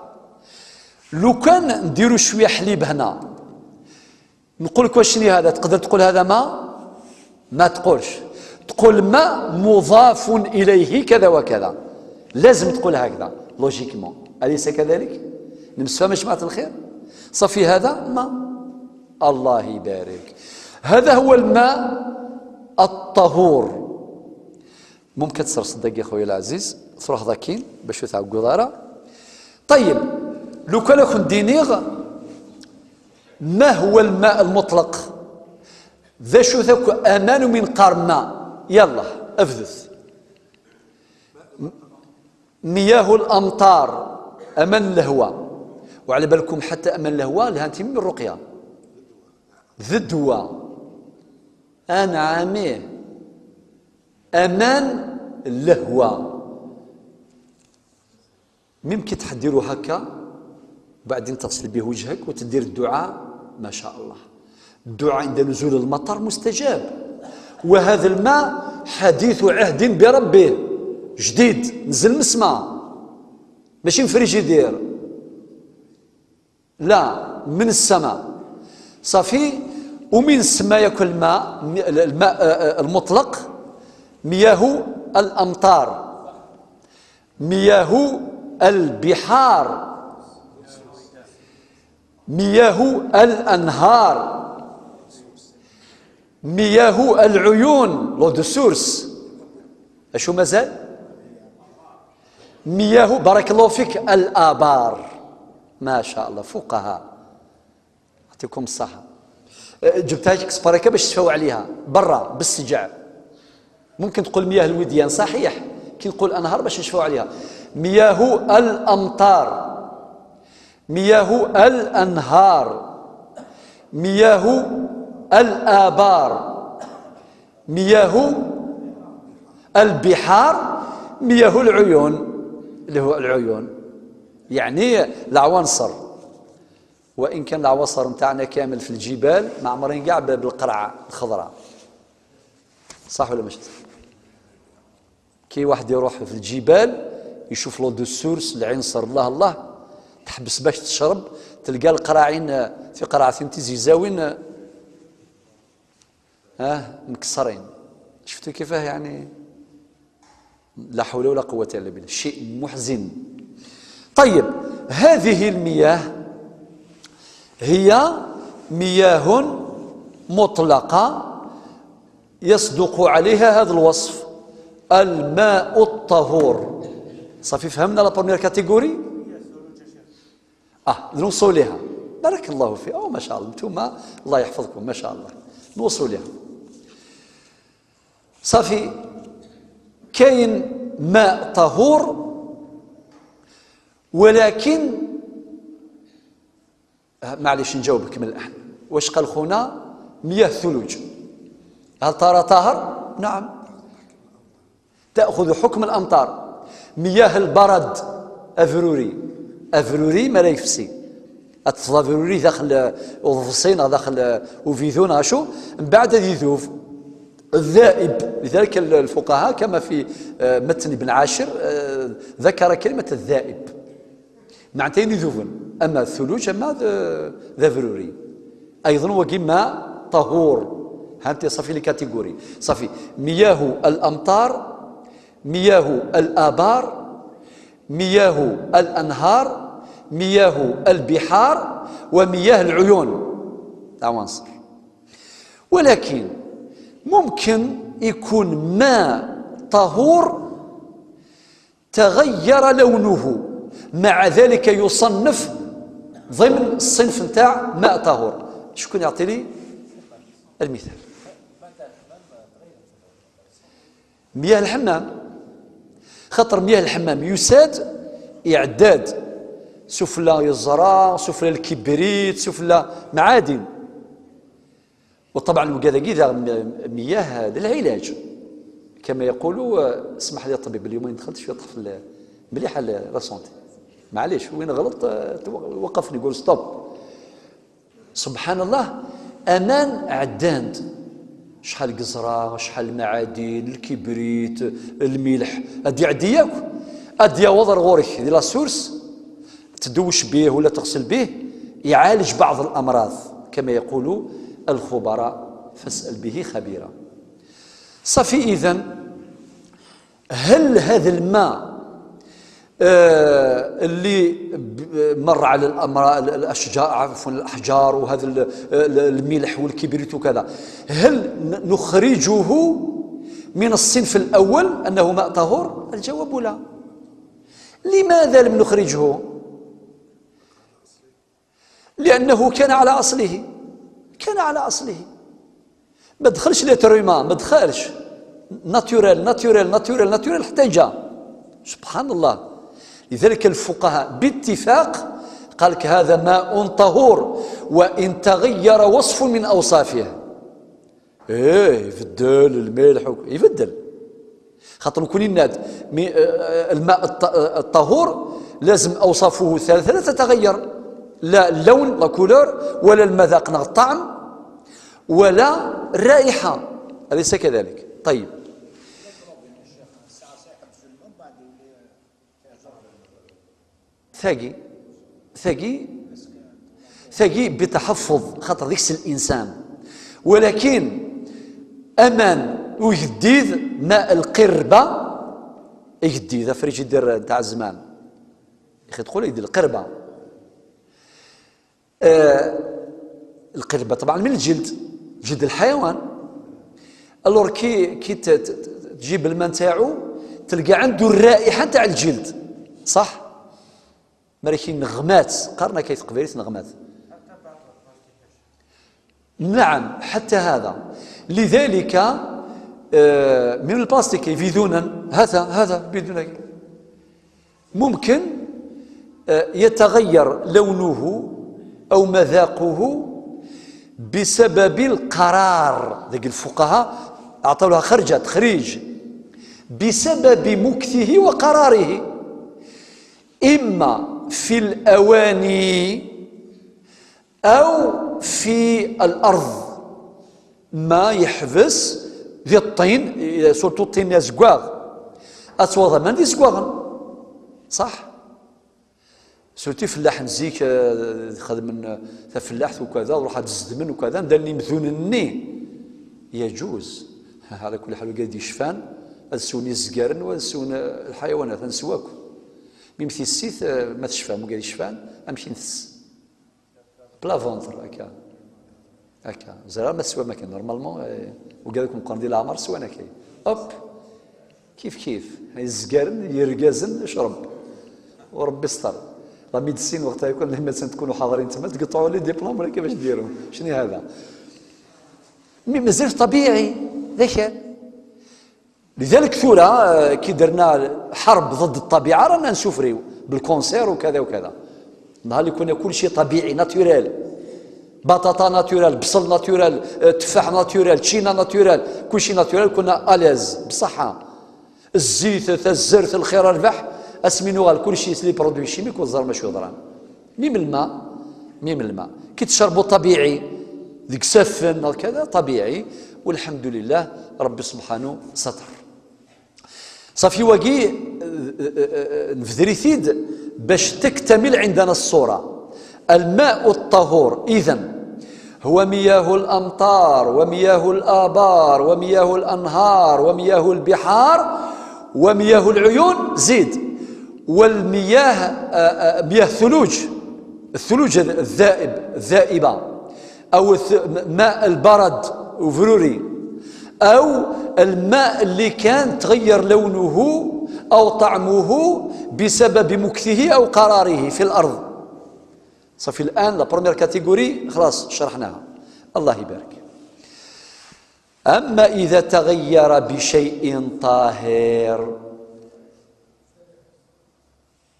لو كان نديرو شوية حليب هنا، نقول لك: "واش شني هذا؟" تقدر تقول: "هذا ماء"؟ ما تقولش. تقول: "ماء مضاف إليه كذا وكذا". لازم تقول هكذا، logiquement، أليس كذلك؟ نمسفهم يا جماعة الخير؟ صافي، هذا ماء. الله يبارك. هذا هو الماء الطهور. ممكن تصير صدق يا خويا العزيز، تروح ذاكين باش تعقد راه. طيب، لو كان كنت دينيغ، ما هو الماء المطلق؟ ذا شو ثاكو أمان من قار ماء؟ يلا، أفذث. م-، مياه الأمطار، أمان الهوى. وعلى بالكم حتى أمان الهوى لها أنت من الرقية. ذدوى. أنعميه. أمان الهوى. ممكن تحديرو هكا، وبعدين تغسل به وجهك وتدير الدعاء. ما شاء الله، الدعاء عند نزول المطر مستجاب. وهذا الماء حديث عهد بربه، جديد، نزل من السماء، ماشي من فريجيدير، لا، من السماء. صافي. ومن السماء ياكل الماء، الماء، آه، آه، المطلق، مياه الأمطار، مياه البحار، مياه الأنهار، مياه العيون، l'eau de source. أشو مازال؟ مياه، بارك الله فيك، الآبار. ما شاء الله، فقهاء. يعطيكم الصحة. أه، جبتها لك سباريكا باش تشفاو عليها برا بالسجع. ممكن تقول مياه الوديان، صحيح، كي نقول أنهار باش نشفاو عليها. مياه الأمطار، مياه الأنهار، مياه الآبار، مياه البحار، مياه العيون، اللي هو العيون، يعني العوانصر. وإن كان العوانصر متاعنا كامل في الجبال، معمرين كاع ب-، بالقرعة الخضراء. صح ولا مش صح؟ كي واحد يروح في الجبال يشوف l'eau de source، العنصر، الله الله، تحبس باش تشرب، تلقى القراعين، في قراعتين تيزيزاوين، اه، مكسرين. شفتوا كيفاه يعني؟ لا حول ولا قوة إلا بالله، شيء محزن. طيب، هذه المياه هي مياه مطلقة يصدق عليها هذا الوصف، الماء الطهور. صافي، فهمنا la première catégorie؟ اه، نوصلوا ليها. بارك الله فيك. او، ما شاء الله، انتم، الله يحفظكم، ما شاء الله. نوصلوا ليها. صافي، كاين ماء طهور، ولكن، آه، معليش، نجاوبك من الأحلى. واش قال خونا؟ مياه ثلوج، هل ترى طاهر؟ نعم، تأخذ حكم الأمطار. مياه البرد، أفروري، أفروري ما لا يفسي، أتفضى أفروري داخل أوضفصين، داخل أوفيدون، أشو، من بعد يذوب الذائب. لذلك الفقهاء كما في، آه، متن ابن عاشر، آه، ذكر كلمة الذائب. معناتها يذوبن. أما الثلوج، أما ذ-، ذا بروري. أيضًا وكما طهور. هانتي صافي les catégories. صافي. مياه الأمطار، مياه الآبار، مياه الأنهار، مياه البحار، ومياه العيون. عناصر. ولكن ممكن يكون ماء طهور تغير لونه، مع ذلك يصنف ضمن الصنف نتاع ماء طهور. شكون يعطي لي المثال؟ مياه الحمام. خاطر مياه الحمام يساد إعداد سفلى الزرع، سفلى الكبريت، سفلى معادن. وطبعًا وكذا كذا م-، مياه هذا العلاج. كما يقولوا، آه، اسمح لي الطبيب، اليوم دخلت شوية طفل مليح على la santé. معليش، وين غلط، آه، تو-، وقفني يقول stop. سبحان الله، أمان عداند. Acḥal n yeẓra, acḥal n lmaɛadin, lkibrit, lmilḥ, ad d-iɛeddi yakk, ad d-yaweḍ ar ɣur-k di la source, tdewwec bih wala teɣsel bih, iɛalej بعض الأمراض كما يقول الخبراء، فاسأل به خبيرا. صافي إذن، هل هذا الماء آه، اللي ب- مر على الأمراء، الأشجار، عفوا، الأحجار، وهذا ال- ال- الملح والكبريت وكذا، هل ن- نخرجه من الصنف الأول أنه ماء طهور؟ الجواب لا. لماذا لم نخرجه؟ لأنه كان على أصله، كان على أصله، ما دخلش l'être humain، ما دخلش، naturel، naturel، naturel، naturel حتى جا. سبحان الله. لذلك الفقهاء باتفاق قال لك: هذا ماء طهور وإن تغير وصف من أوصافه. إيه، يبدل الملح وك- يبدل. خاطر نكون يناد مي- آه، الماء الط- آه، الطهور لازم أوصافه ثلاثة لا تتغير، لا اللون، la couleur، ولا المذاق، نغ الطعم، ولا الرائحة، أليس كذلك؟ طيب. ثاقي ثاقي ثاقي بتحفظ، خاطر ذيك الإنسان. ولكن أمان وجديد ماء القربة، جديد، فريج يدير تاع زمان، يا أخي، تقول يدير القربة. آه، القربة طبعًا من الجلد، جلد الحيوان. Alors كي كي ت- ت- تجيب الماء نتاعو، تلقى عنده الرائحة نتاع الجلد، صح؟ مريكي نغمات، قرنا كيف قبيلة نغمات. نعم، حتى هذا. لذلك آه، من البلاستيك يفيدونا هذا هذا بدون ممكن آه، يتغير لونه أو مذاقه بسبب القرار. ذاك الفقهاء أعطوا لها خرجة، تخريج، بسبب مكثه وقراره، إما في الأواني أو في الأرض، ما يحبس ذي الطين، surtout الطين يزقاغ، أتوضى من ذي زقاغن، صح؟ Surtout فلاح نزيك، آه، خدم من، آه، تفلاحت وكذا، وراح تزدمن وكذا، ندير لي مذون الني. يجوز. على كل حال، وقاعد يشفان، السون يزقارن، والسون الحيوانات، نسواكم. ميم تيسيت، آه، ما تشفى، وقاعد يشفان، أمشي نتس. بلا فونتر، هكا. هكا. زرا ما تسوى ما كان. Normalement، آه، وقال لكم قرن ديال العمر سوى أنا كاين. أوب. كيف كيف. هاي الزقارن، يرقازن، يشرب. وربي ستر. La médecine وقتها يكون لما تكونوا حاضرين تما تقطعوا les diplômes ولا كيفاش ديروا. شنو هذا؟ مي مازال طبيعي. ذاك لذلك ثورة، آه، كي درنا حرب ضد الطبيعة رانا نسوفريو بالكونسير وكذا وكذا. نهار اللي كنا كل شيء طبيعي، naturel، بطاطا naturel، بصل naturel، آه، تفاح naturel، تشينا naturel، كل شيء naturel، كنا à l'aise بصحة. الزيت، الزرت، الخيار، الربح، اسمي نوغال، كل شيء les produits chimiques وزر ما شو ضران. ميم الماء، ميم الماء كي تشربوا طبيعي، ديك سفن كذا طبيعي، والحمد لله ربي سبحانه ستر. صافي واقي، آه، آه، آه، نفذريتيد باش تكتمل عندنا الصورة. الماء الطهور إذن هو مياه الأمطار ومياه الآبار ومياه الأنهار ومياه البحار ومياه العيون، زيد، والمياه، آه، آه، مياه ثلوج، الثلوج الذائب، الذائبة، أو الث-، ماء البرد وفروري، أو الماء اللي كان تغير لونه أو طعمه بسبب مكثه أو قراره في الأرض. صافي، الآن la première catégorie خلاص شرحناها. الله يبارك. أما إذا تغير بشيء طاهر،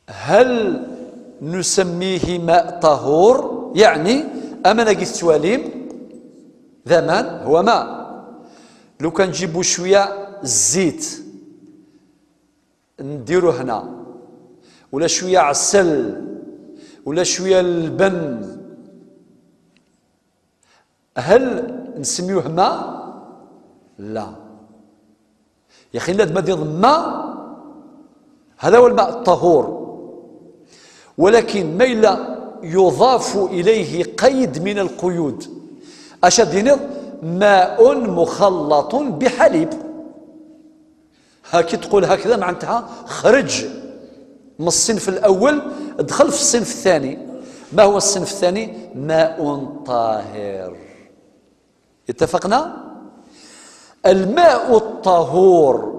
هل نسميه ماء طهور؟ يعني، أمانا قيس تواليم ذا مان هو ماء. لو كان نجيبو شوية الزيت نديرو هنا، ولا شوية عسل، ولا شوية اللبن، هل نسميوه ماء؟ لا. يا أخي، لازم هذه الضمة، هذا هو الماء الطهور. ولكن ما إلا يضاف إليه قيد من القيود. أش دينيض؟ ماء مخلط بحليب. هاكي تقول هكذا، معناتها خرج من الصنف الأول، دخل في الصنف الثاني. ما هو الصنف الثاني؟ ماء طاهر. اتفقنا؟ الماء الطهور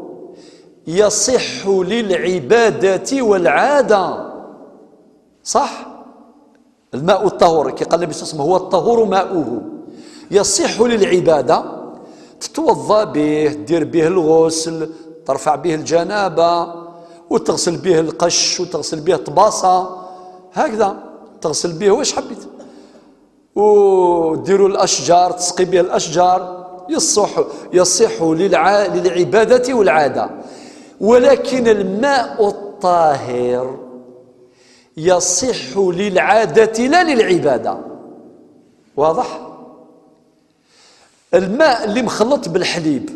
يصح للعبادة والعادة. صح؟ الماء الطهور، كي قال النبي صلى الله عليه وسلم: "هو الطهور ماؤه". يصح للعبادة، تتوضأ به، دير به الغسل، ترفع به الجنابة، وتغسل به القش، وتغسل به طباسة، هكذا تغسل به واش حبيت. وديروا الأشجار، تسقي به الأشجار، يصح، يصح للع-، للعبادة والعادة. ولكن الماء الطاهر يصح للعادة لا للعبادة. واضح؟ الماء اللي مخلط بالحليب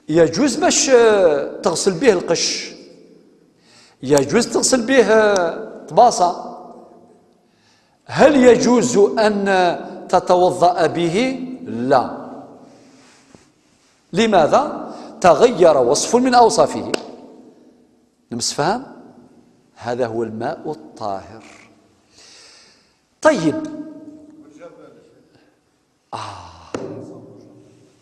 يجوز باش، آه، تغسل به القش، يجوز تغسل به، آه، طباسة. هل يجوز أن تتوضأ به؟ لا. لماذا؟ تغير وصف من أوصافه. نمسفهم؟ هذا هو الماء الطاهر. طيب. آه.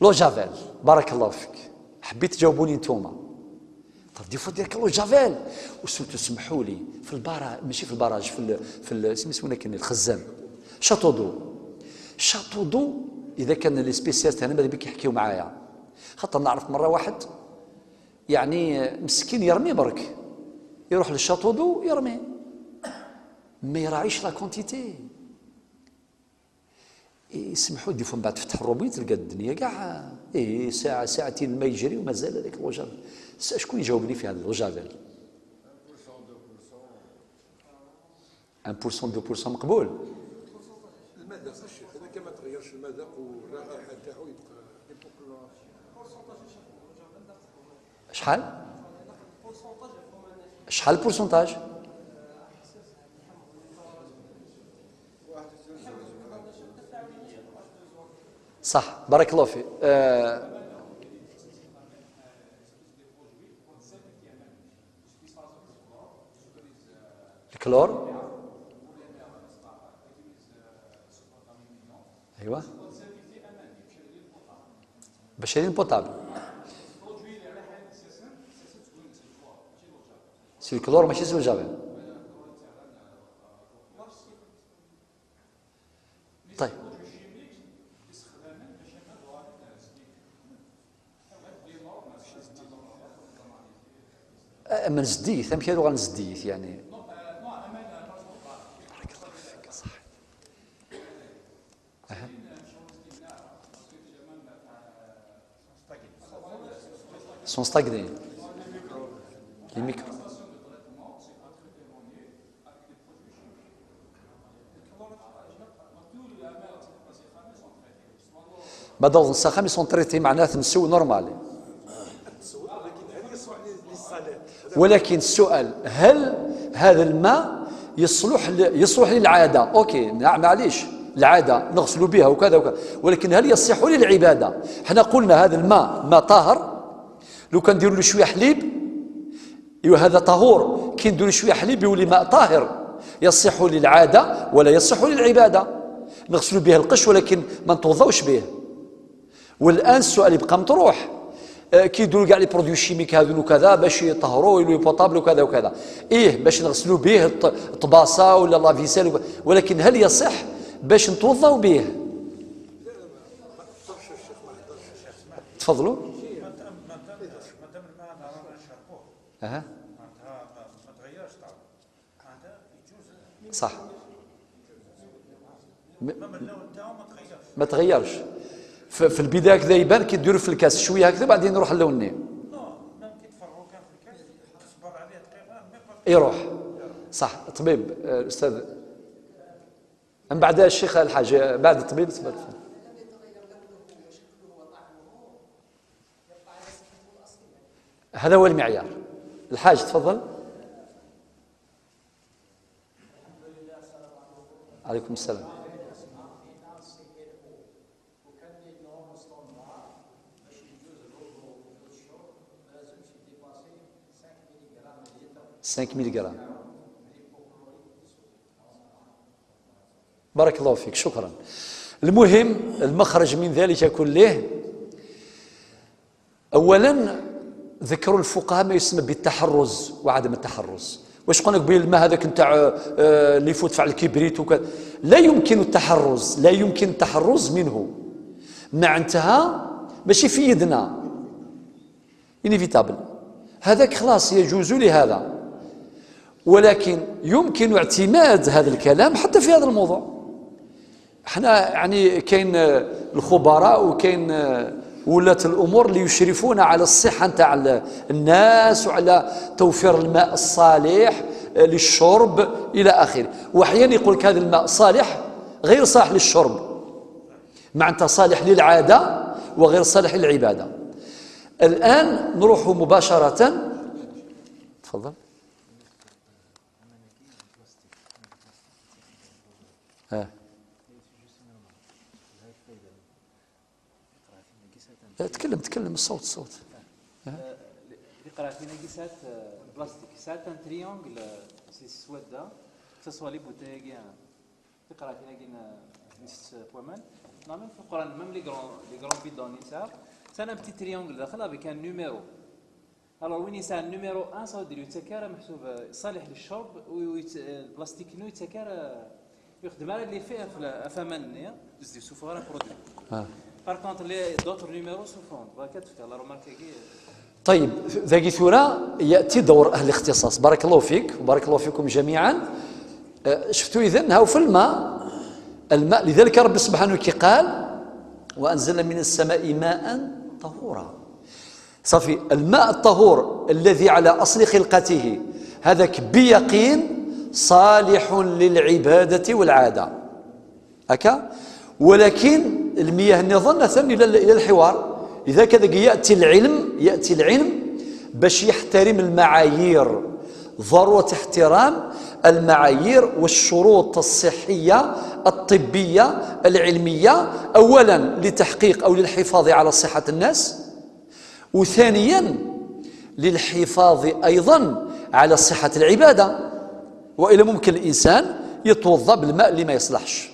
لو جافيل. بارك الله فيك. حبيت تجاوبوني نتوما. طيب، دي فوا دير لو جافيل. وسو تسمحوا لي، في البارا-، ماشي في البراج، في ال-، في ال-، سمي سمونا كان الخزان. شاتو دو. شاتو دو، إذا كان لي سبيسيالست هنا، ماذا بك يحكيو معايا. خاطر نعرف مرة واحد، يعني، مسكين يرمي برك. يروح للشاتو دو يرمي. ما يراعيش لا كونتيتي. إيه، يسمحوا دي فوا من بعد تفتح الروبين تلقى الدنيا كاع، إيه، ساعة، ساعتين ما يجري ومازال هذاك الوجافيل. س-، شكون يجاوبني في هذا الوجافيل؟ واحد بورسون، اثنين بورسون مقبول. المذاق الشيخ، إذا كان ما تغيرش المذاق والرائحة تاعو يبقى. شحال؟ شحال البورسونتاج؟ صح، بارك الله فيك. آه، الكلور. ايوا. باش هي بوتابل. سي الكلور ماشي سي الجافيل. طيب. آه، من زديت، أمشي لغة من زديت يعني. بارك الله فيك، صح. أها. Sont stagnés. Les microbes. ما دور نسخة، mais sont traités، معناته نسو نورمال. ولكن السؤال، هل هذا الماء يصلح ل-، يصلح للعادة؟ أوكي، نعم، معليش، العادة نغسلوا بها وكذا وكذا، ولكن هل يصح للعبادة؟ حنا قلنا هذا الماء ماء طاهر، لو كان نديروا له شوية حليب، ايوا هذا طهور، كي نديروا شوية حليب يولي ماء طاهر، يصح للعادة ولا يصح للعبادة. نغسلوا به القش ولكن ما نتوضاوش به. والآن السؤال يبقى مطروح، آه، كي يديروا كاع les produits chimiques هذو وكذا باش يطهروا يولوا potable وكذا وكذا، إيه، باش نغسلوا به الط-، الطباسة ولا la vaisselle وك-، ولكن هل يصح باش نتوضاو به؟ تفضلوا. أها. صح. م-، ما تغيرش. ف-، في البداية كذا يبان كي تديرو في الكاس شوية هكذا، بعدين يروح اللون ني. يروح. صح، طبيب، آه، أستاذ. من بعد الشيخ الحاج، بعد الطبيب، تفضل. هذا هو المعيار. الحاج، تفضل. عليكم السلام. خمسة ملغرام. بارك الله فيك، شكرا. المهم، المخرج من ذلك كله، أولا، ذكر الفقهاء ما يسمى بالتحرز وعدم التحرز. واش قلنا قبيل؟ الماء هذاك نتاع، آه، اللي يفوت فعل الكبريت وكذا، لا يمكن التحرز، لا يمكن التحرز منه. معناتها ماشي في يدنا، inévitable، هذاك خلاص يجوز لهذا، ولكن يمكن اعتماد هذا الكلام حتى في هذا الموضوع. احنا يعني كاين، آه، الخبراء، وكاين، آه، ولاة الأمور اللي يشرفون على الصحة نتاع ال-، الناس، وعلى توفير الماء الصالح، آه، للشرب إلى آخره. وأحيانا يقول لك: "هذا الماء صالح، غير صالح للشرب"، معناتها صالح للعادة وغير صالح للعبادة. الآن نروح مباشرة. تفضل. آه. لا، تكلم، تكلم، الصوت، الصوت. آه. اللي قراتينا كي سات، آه، بلاستيك، سات ان تريونغل، آه، سي سويدا، سوا لي بوتاي كاع. اللي قراتينا كي ن-، نس بومان. نعمل في القران، ميم لي غران، لي غران بيدون يسعى. سانا بتي تريونغل داخل، افيك ان نيميرو. الوغ، وين يسعى النيميرو واحد، صافي دير يتسكر محسوب صالح للشرب، ويت-، البلاستيك نو يتسكر، يخدم على اللي فيه في ال-، في امان النية، بس دي سوفو غير برودوي. آه. بار كونتر، لي دوتر نيميرو سوفون، بركات فيك، لا رومارك كي. طيب، ذاكي ثورة يأتي دور أهل الاختصاص. بارك الله فيك وبارك الله فيكم جميعا. آه، شفتوا إذن؟ هاو في الماء، الماء، لذلك ربي سبحانه كي قال: "وأنزلنا من السماء ماء طهورا". صافي، الماء الطهور الذي على أصل خلقته، هذاك بيقين صالح للعبادة والعادة. هكا. ولكن المياه النظام ثاني إلى، إلى الحوار. إذا كذا يأتي العلم، يأتي العلم باش يحترم المعايير، ضرورة احترام المعايير والشروط الصحية الطبية العلمية، أولا لتحقيق أو للحفاظ على صحة الناس، وثانيا للحفاظ أيضا على صحة العبادة، وإلا ممكن الإنسان يتوضأ بالماء اللي ما يصلحش.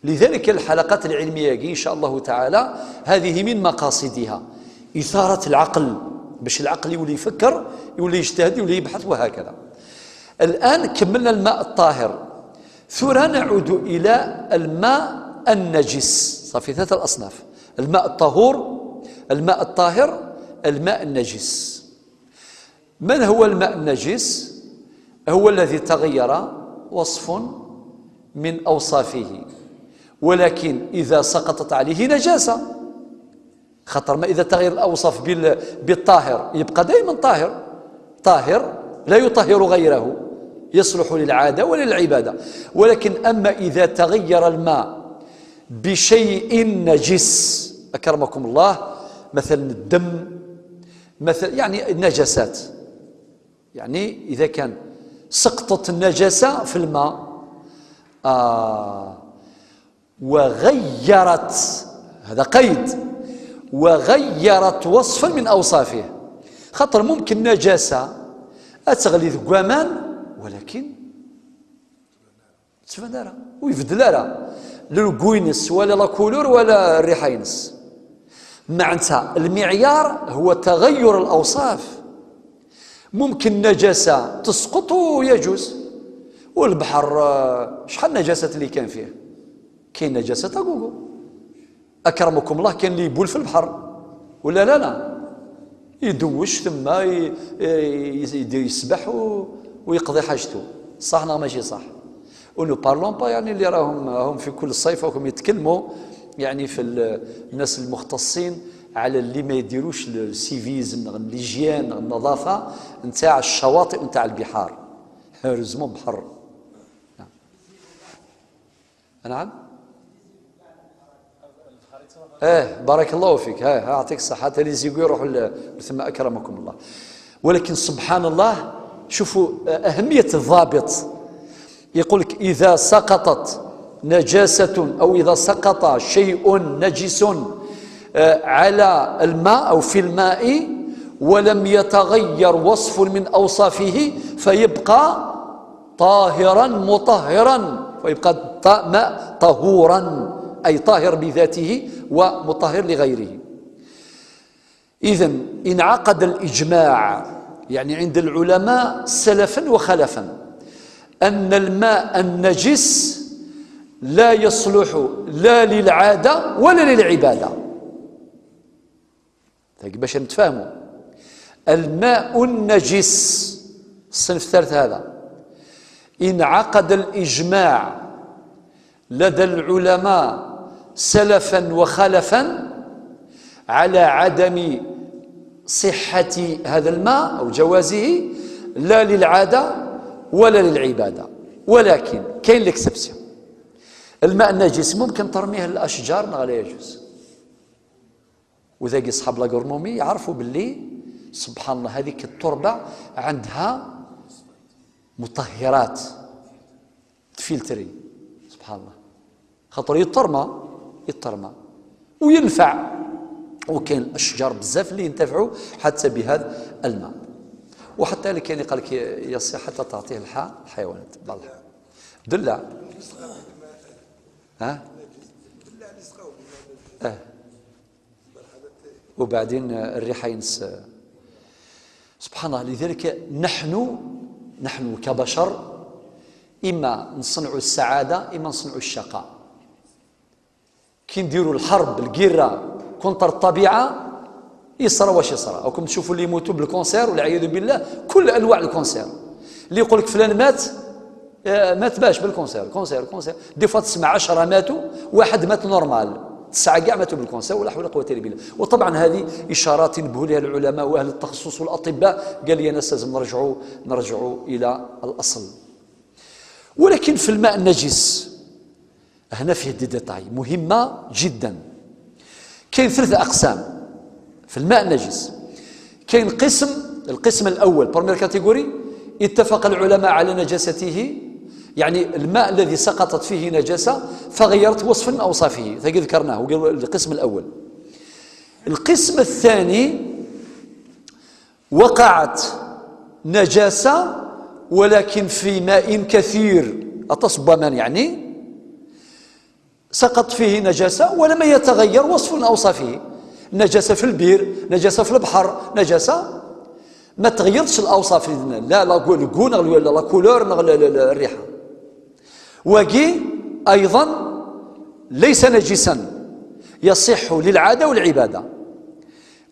لذلك الحلقات العلمية إن شاء الله تعالى هذه من مقاصدها إثارة العقل، باش العقل يولي يفكر، يولي يجتهد، يولي يبحث، وهكذا. الآن كملنا الماء الطاهر، ثورة نعود إلى الماء النجس. صافي، ثلاثة الأصناف: الماء الطهور، الماء الطاهر، الماء النجس. من هو الماء النجس؟ هو الذي تغير وصف من أوصافه، ولكن إذا سقطت عليه نجاسة، خاطر ما إذا تغير الأوصاف بال-، بالطاهر يبقى دائما طاهر، طاهر لا يطهر غيره، يصلح للعادة وللعبادة. ولكن أما إذا تغير الماء بشيء نجس، أكرمكم الله، مثلا الدم، مثلا يعني النجاسات، يعني إذا كان سقطت النجاسة في الماء، آه، وغيرت، هذا قيد، وغيرت وصفا من أوصافه. خاطر ممكن نجاسة أتغلي ذ قوامان، ولكن تبان راه ويبدل راه للقوينس ولا لا كولور ولا الريحة ينس. معناتها المعيار هو تغير الأوصاف. ممكن نجاسة تسقط ويجوز، والبحر، آه، شحال نجاسة اللي كان فيه؟ كاين نجاسة تاع كوكو. أكرمكم الله، كاين اللي يبول في البحر، ولا لا؟ لا، يدوش ثم، ي-، ي-، يدير يسبح و-، ويقضي حاجته. صح ولا ماشي صح؟ ونو بارلون با، يعني، اللي راهم، راهم في كل صيف راهم يتكلموا، يعني، في ال-، الناس المختصين على اللي ما يديروش السيفيزم، ليجيان، النظافة نتاع الشواطئ ونتاع البحار. هوريزمون بحر. نعم. اه، بارك الله فيك. ها، ها، يعطيك الصحة. تالي زيقو يروحوا ل-، لثم، أكرمكم الله. ولكن سبحان الله، شوفوا، آه، أهمية الضابط. يقول لك: إذا سقطت نجاسة أو إذا سقط شيء نجس، آه، على الماء أو في الماء ولم يتغير وصف من أوصافه فيبقى طاهرا مطهرا، فيبقى ط-، ماء طهورا، أي طاهر بذاته ومطهر لغيره. إذن انعقد الإجماع، يعني عند العلماء سلفا وخلفا، أن الماء النجس لا يصلح لا للعادة ولا للعبادة. باش نتفاهموا، الماء النجس، الصنف الثالث هذا، انعقد الإجماع لدى العلماء سلفا وخلفا على عدم صحة هذا الماء أو جوازه، لا للعادة ولا للعبادة. ولكن كاين l'exception. الماء النجس ممكن ترميه للأشجار، نغ لا يجوز؟ وذاك أصحاب l'agronomie يعرفوا باللي، سبحان الله، هذيك التربة عندها مطهرات، تفلتري، سبحان الله. خاطر يترمى، يترمى وينفع. وكاين الأشجار بزاف اللي ينتفعوا حتى بهذا الماء. وحتى اللي كان يقول لك يصح حتى تعطيه الحا-، الحيوانات، بعض الحيوانات. دلع. ها؟ آه. وبعدين الريحة ينس. سبحان الله، لذلك نحن، نحن كبشر إما نصنعوا السعادة إما نصنعوا الشقاء. كي نديروا الحرب، القيرة، contre الطبيعة، يصرى واش يصرى. راكم تشوفوا اللي يموتوا بالكونسير والعياذ بالله، كل أنواع الكونسير. اللي يقول لك فلان مات، آه، مات باش بالكونسير، كونسير، كونسير. Des fois تسمع عشرة ماتوا، واحد مات normal، تسعة كاع ماتوا بالكونسير، ولا حول ولا قوة إلا بالله. وطبعا هذه إشارات ينبهوا لها العلماء وأهل التخصص والأطباء، قال لي: أنا لازم نرجعوا، نرجعوا إلى الأصل. ولكن في الماء النجس، هنا فيه des détails مهمة جدا. كاين ثلاثة أقسام في الماء النجس. كاين قسم، القسم الأول، première catégorie، اتفق العلماء على نجاسته، يعني الماء الذي سقطت فيه نجاسة فغيرت وصف من أوصافه، هذا ذكرناه، هو القسم الأول. القسم الثاني، وقعت نجاسة ولكن في ماء كثير، أتصب من يعني، سقط فيه نجاسة ولم يتغير وصف من أوصافه. نجاسة في البير، نجاسة في البحر، نجاسة ما تغيرتش الأوصاف، لا لا، le goût، لا la couleur، لا لا- لا الريحة. واقي أيضا ليس نجسا، يصح للعادة والعبادة.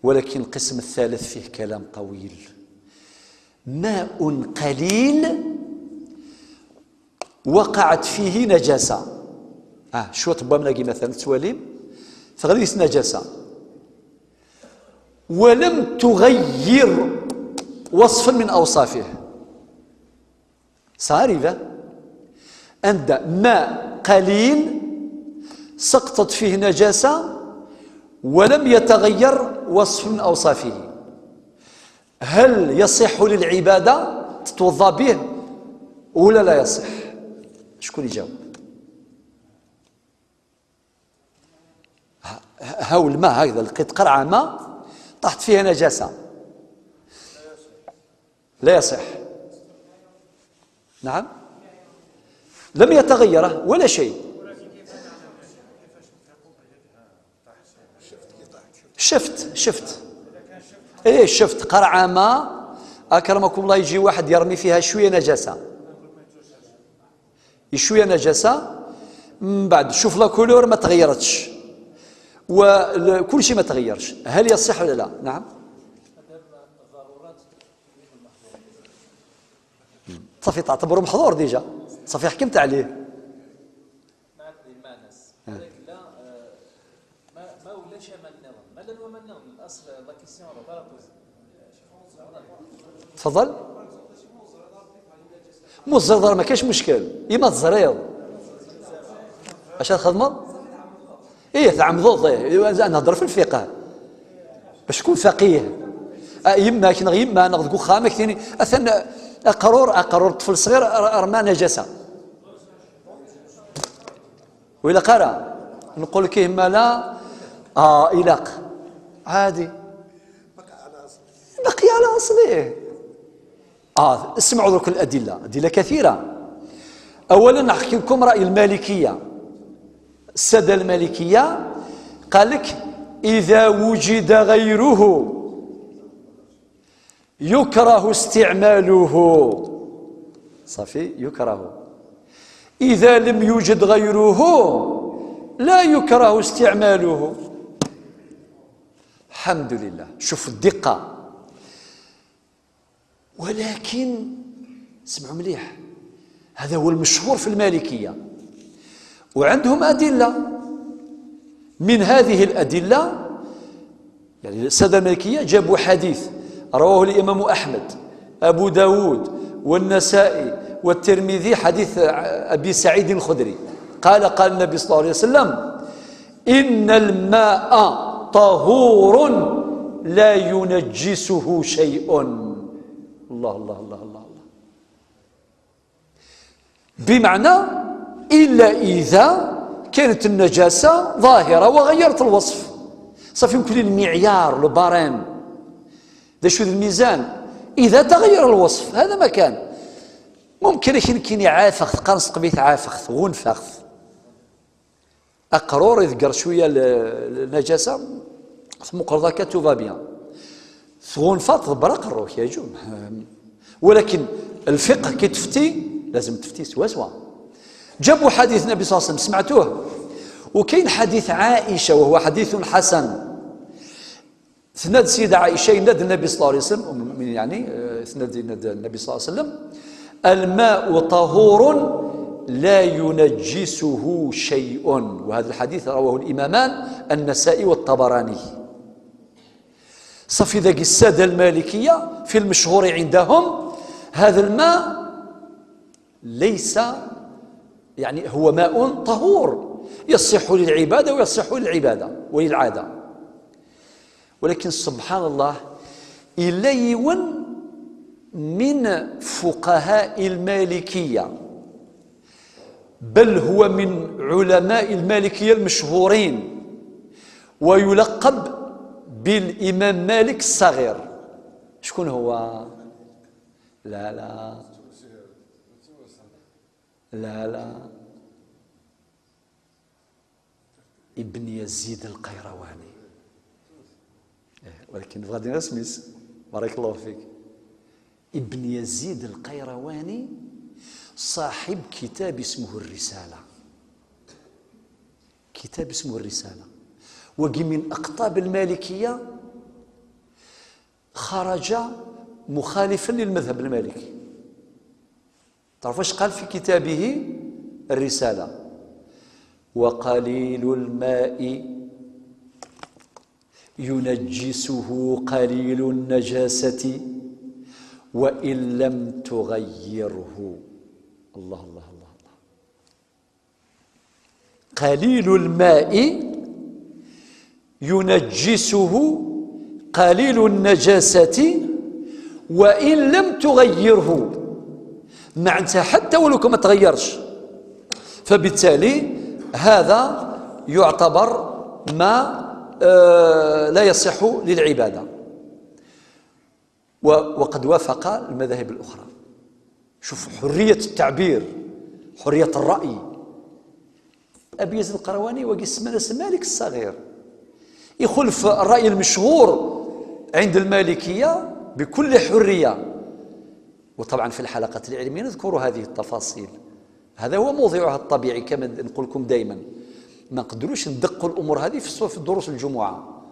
ولكن القسم الثالث فيه كلام طويل: ماء قليل وقعت فيه نجاسة. آه، شوية باملاقي مثلا تواليم، تغليس نجاسة، ولم تغير وصفا من أوصافه. صارفة. عند ماء قليل سقطت فيه نجاسة ولم يتغير وصف من أوصافه، هل يصح للعبادة تتوضا به ولا لا يصح؟ شكون يجاوب؟ ه-، هاو الماء هكذا، لقيت قرعة ماء طاحت فيها نجاسة، لا يصح. نعم، لم يتغير ولا شيء. شفت، شفت، ايه، شفت قرعة ماء، أكرمكم الله، يجي واحد يرمي فيها شوية نجاسة، شوية نجاسة، من بعد شوف la couleur ما تغيرتش، وكل شيء ما تغيرش، هل يصح ولا لا؟ نعم. صافي، تعتبره محظور déjà، صافي حكمت عليه. ما عندي مع ناس. آه. هذاك لا، آه، ما، ما ولاش ما نظن. ما لن وما نظن. الأصل la question راهو pas la poser. تفضل. مزر ضر ما كاش مشكل. إما تزريض. اش تخدمض؟ Ih, tɛemdeḍ, ih, ad nehder fi lfiqh. Bac tkun faqih. Ah, yemma-k neɣ yemma neɣ deg uxxam, ad k-tini, atan aqrur, aqrur ṭṭfel ṣɣir, r-, rma najasa. Ur ilaq ara. Nqul-k ih, ma la, ah, ilaq. Ɛadi. Baqi ala aṣli. آه، اسمعوا درك الأدلة، أدلة كثيرة. أولا نحكي لكم رأي المالكية. السادة المالكية قال لك: إذا وجد غيره يكره استعماله. صافي، يكره. إذا لم يوجد غيره لا يكره استعماله. الحمد لله، شوف الدقة. ولكن اسمعوا مليح، هذا هو المشهور في المالكية، وعندهم أدلة. من هذه الأدلة، يعني السادة المالكية جابوا حديث رواه الإمام أحمد، أبو داود، والنسائي، والترمذي، حديث أبي سعيد الخدري قال: قال النبي صلى الله عليه وسلم: إن الماء طهور لا ينجسه شيء. الله، الله، الله، الله، الله. بمعنى، إلا إذا كانت النجاسة ظاهرة وغيرت الوصف. صافي، يمكن المعيار، le barème. ذا شو الميزان؟ إذا تغير الوصف، هذا ما كان. ممكن كي نكيني عافخت، قرص قبيت عافخت، غنفخت. Aqrur iḍegger cwiya l-, l-, lnajasa, tmuqleḍ akka, tout va bien. Tɣunfaḍ, tḍebber aqerru-k, يجوز. ولكن الفقه كي تفتي، لازم تفتي سوا سوا. جابوا حديث النبي صلى الله عليه وسلم، سمعتوه؟ وكاين حديث عائشة وهو حديث حسن. Tenna-d Sayyida Aïcha, yenna-d Nnabi صلى الله عليه وسلم, أم المؤمنين يعني, eh, tenna-d, yenna-d Nnabi صلى الله عليه وسلم: الماء طهور لا ينجسه شيء. وهذا الحديث رواه الإمامان النسائي والطبراني. صافي، ذاك السادة المالكية في المشهور عندهم هذا الماء ليس، يعني، هو ماء طهور يصح للعبادة ويصح للعبادة وللعادة. ولكن سبحان الله، إلا يون من فقهاء المالكية، بل هو من علماء المالكية المشهورين، ويلقب بالإمام مالك الصغير. شكون هو؟ لا، لا. لا، لا. ابن يزيد القيرواني. إيه، ولكن بغا دير اسميس. بارك الله فيك. ابن يزيد القيرواني صاحب كتاب اسمه الرسالة. كتاب اسمه الرسالة. وقي من أقطاب المالكية خرج مخالفا للمذهب المالكي. تعرف واش قال في كتابه الرسالة؟ وقليل الماء ينجسه قليل النجاسة وإن لم تغيره. الله، الله، الله، الله. قليل الماء ينجسه قليل النجاسة وإن لم تغيره. معناتها حتى ولو كان ما تغيرش، فبالتالي هذا يعتبر ما، آه، لا يصح للعبادة. و-، وقد وافق المذاهب الأخرى. شوف حرية التعبير، حرية الرأي. أبي يزيد القرواني وقي سمى نفسه مالك الصغير، يخلف الرأي المشهور عند المالكية بكل حرية. وطبعا في الحلقات العلمية نذكر هذه التفاصيل، هذا هو موضعها الطبيعي كما نقول لكم دائما. ما نقدروش ندقوا الأمور هذه في الص-، في دروس الجمعة،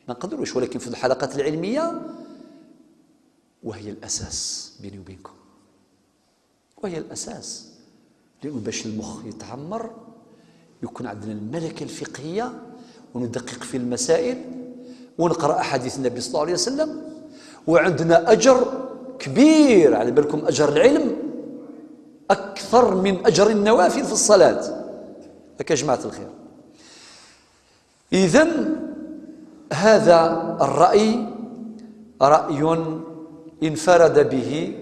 ما نقدروش، ولكن في الحلقات العلمية وهي الأساس بيني وبينكم، وهي الأساس. لأن باش المخ يتعمر يكون عندنا الملكة الفقهية وندقق في المسائل ونقرأ أحاديث النبي صلى الله عليه وسلم، وعندنا أجر كبير، على بالكم أجر العلم أكثر من أجر النوافل في الصلاة. هكا جماعة الخير. إذن هذا الرأي رأي انفرد به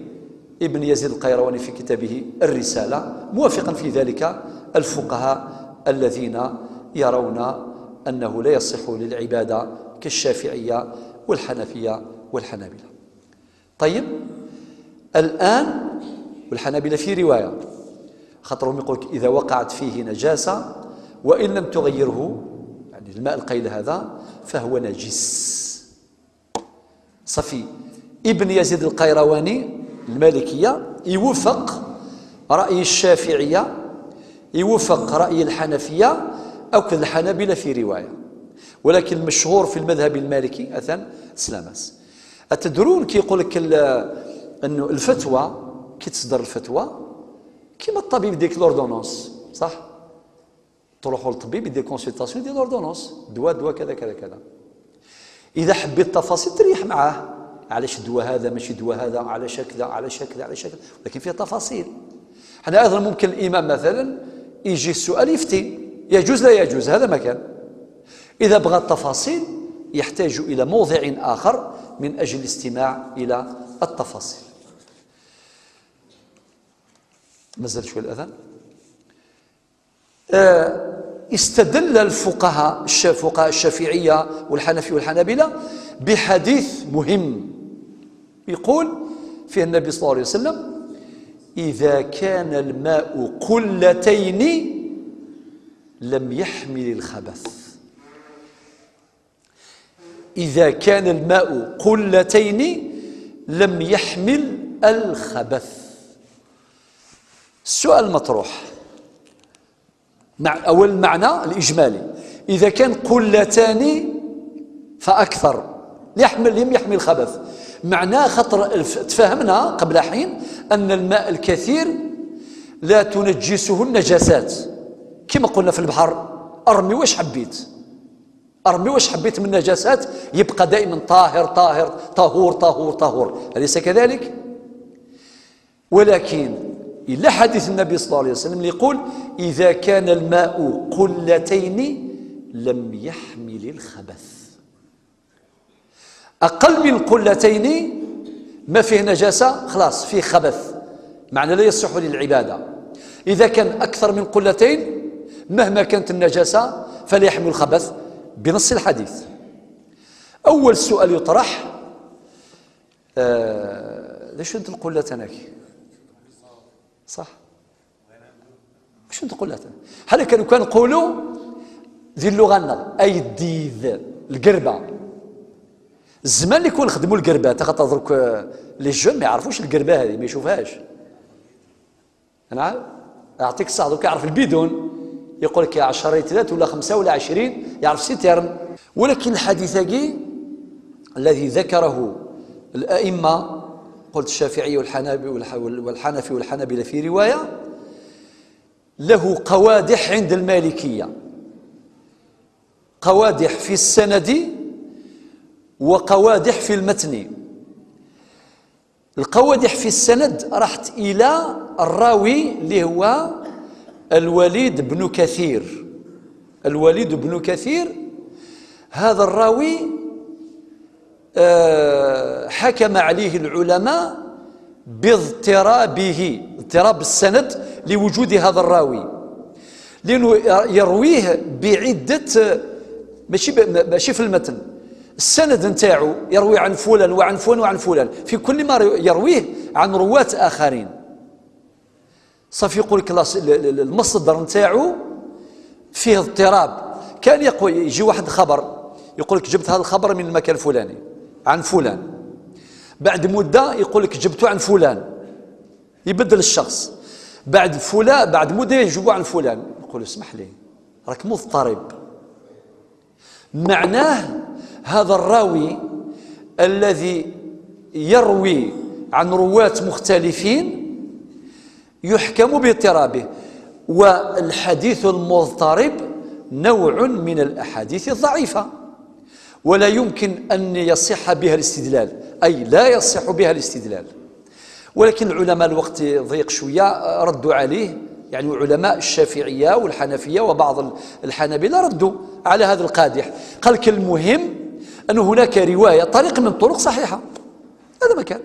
ابن يزيد القيرواني في كتابه الرسالة، موافقا في ذلك الفقهاء الذين يرون أنه لا يصح للعبادة كالشافعية والحنفية والحنابلة. طيب، الآن والحنابلة في رواية، خاطرهم يقولك إذا وقعت فيه نجاسة وإن لم تغيره، يعني الماء القليل هذا، فهو نجس. صافي. ابن يزيد القيرواني، المالكية، يوفق رأي الشافعية، يوفق رأي الحنفية، أو الحنابلة في رواية، ولكن المشهور في المذهب المالكي أثن سلامس. أتدرون كي يقول لك ال-، أنه الفتوى، كي تصدر الفتوى، كيما الطبيب يديك l'ordonnance، صح؟ تروحوا للطبيب يدير consultation، يدير l'ordonnance، دواء، دواء كذا كذا كذا. إذا حبيت التفاصيل تريح معاه، علاش الدواء هذا ماشي دواء هذا، علاش هكذا، علاش هكذا، علاش هكذا، لكن فيها تفاصيل. حنا أيضا ممكن الإمام مثلا يجي السؤال يفتي، يجوز لا يجوز، هذا ما كان. إذا بغى التفاصيل يحتاج إلى موضع آخر من أجل الاستماع إلى التفاصيل. مازال شوية الأذان. آه، استدل الفقهاء الش-، فقهاء الشافعية والحنفي والحنابلة بحديث مهم، يقول فيه النبي صلى الله عليه وسلم: "إذا كان الماء قلتين لم يحمل الخبث". إذا كان الماء قلتين لم يحمل الخبث. السؤال المطروح، مع أول معنى الإجمالي، إذا كان قلتان فأكثر يحمل، لم يحمل الخبث، معناه خطر الف-، تفاهمنا قبل حين أن الماء الكثير لا تنجسه النجاسات، كما قلنا في البحر، أرمي واش حبيت، أرمي واش حبيت من نجاسات، يبقى دائما طاهر، طاهر، طهور، طهور، طهور، أليس كذلك؟ ولكن إلا حديث النبي صلى الله عليه وسلم اللي يقول: "إذا كان الماء قلتين لم يحمل الخبث". أقل من قلتين ما فيه نجاسة، خلاص فيه خبث، معنى لا يصح للعبادة. إذا كان أكثر من قلتين مهما كانت النجاسة فلا يحمل الخبث بنص الحديث. أول سؤال يطرح، آه، ليش أنت القلة تناكي؟ صح؟ شنو تقول لها؟ بحال كانوا كنقولوا ذي اللغة لنا، أي الديذ، القربة. الزمان اللي كون خدموا القربة، خاطر درك، آه، les jeunes ما يعرفوش القربة هذه، ما يشوفهاش. أنا أعطيك الصح، درك يعرف البيدون، يقول لك يا عشرة لترات ولا خمسة ولا عشرين، يعرف citerne. ولكن الحديث هاكي الذي ذكره الأئمة، قلت الشافعي والحنابي والح-، والحنفي والحنابلة في رواية، له قوادح عند المالكية، قوادح في السند وقوادح في المتن. القوادح في السند راحت إلى الراوي اللي هو الوليد بن كثير. الوليد بن كثير، هذا الراوي، آه، حكم عليه العلماء باضطرابه، اضطراب السند لوجود هذا الراوي، لأنه يرويه بعدة، ماشي ب-، ماشي في المتن، السند نتاعو يروي عن فلان وعن فلان وعن فلان، في كل ما يرويه عن رواة آخرين. صافي يقول لك لاص-، ال-، ال-، ال-، المصدر نتاعو فيه اضطراب. كان يقول، يجي واحد خبر يقول لك: "جبت هذا الخبر من المكان الفلاني عن فلان"، بعد مدة يقول لك: "جبته عن فلان"، يبدل الشخص، بعد فلان، بعد مدة يجيبه عن فلان، يقول: "اسمح لي، راك مضطرب". معناه هذا الراوي الذي يروي عن رواة مختلفين يحكم باضطرابه، والحديث المضطرب نوع من الأحاديث الضعيفة، ولا يمكن أن يصح بها الاستدلال، أي لا يصح بها الاستدلال. ولكن العلماء الوقت ضيق شوية، ردوا عليه يعني علماء الشافعية والحنفية وبعض ال-، الحنابلة ردوا على هذا القادح. قال لك: "المهم أن هناك رواية طريق من طرق صحيحة." هذا ما كان،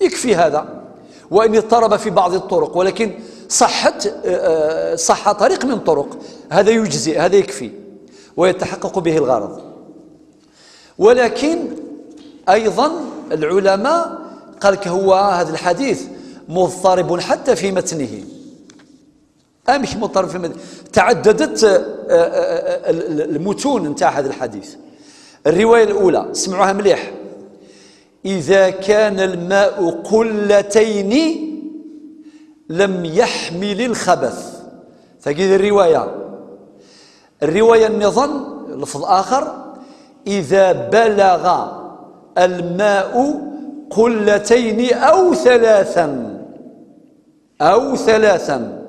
يكفي هذا، وإن اضطرب في بعض الطرق، ولكن صحت، آه، آه، صح طريق من طرق، هذا يجزئ، هذا يكفي ويتحقق به الغرض. ولكن أيضا العلماء قال لك: "هو هذا الحديث مضطرب حتى في متنه." أمش مضطرب في متنه؟ تعددت، آه، آه، آه، ال-، ال-، المتون نتاع هذا الحديث. الرواية الأولى، سمعوها مليح: "إذا كان الماء قلتين لم يحمل الخبث". تجد الرواية، الرواية النظام، لفظ آخر: "إذا بلغ الماء قلتين أو ثلاثا، أو ثلاثا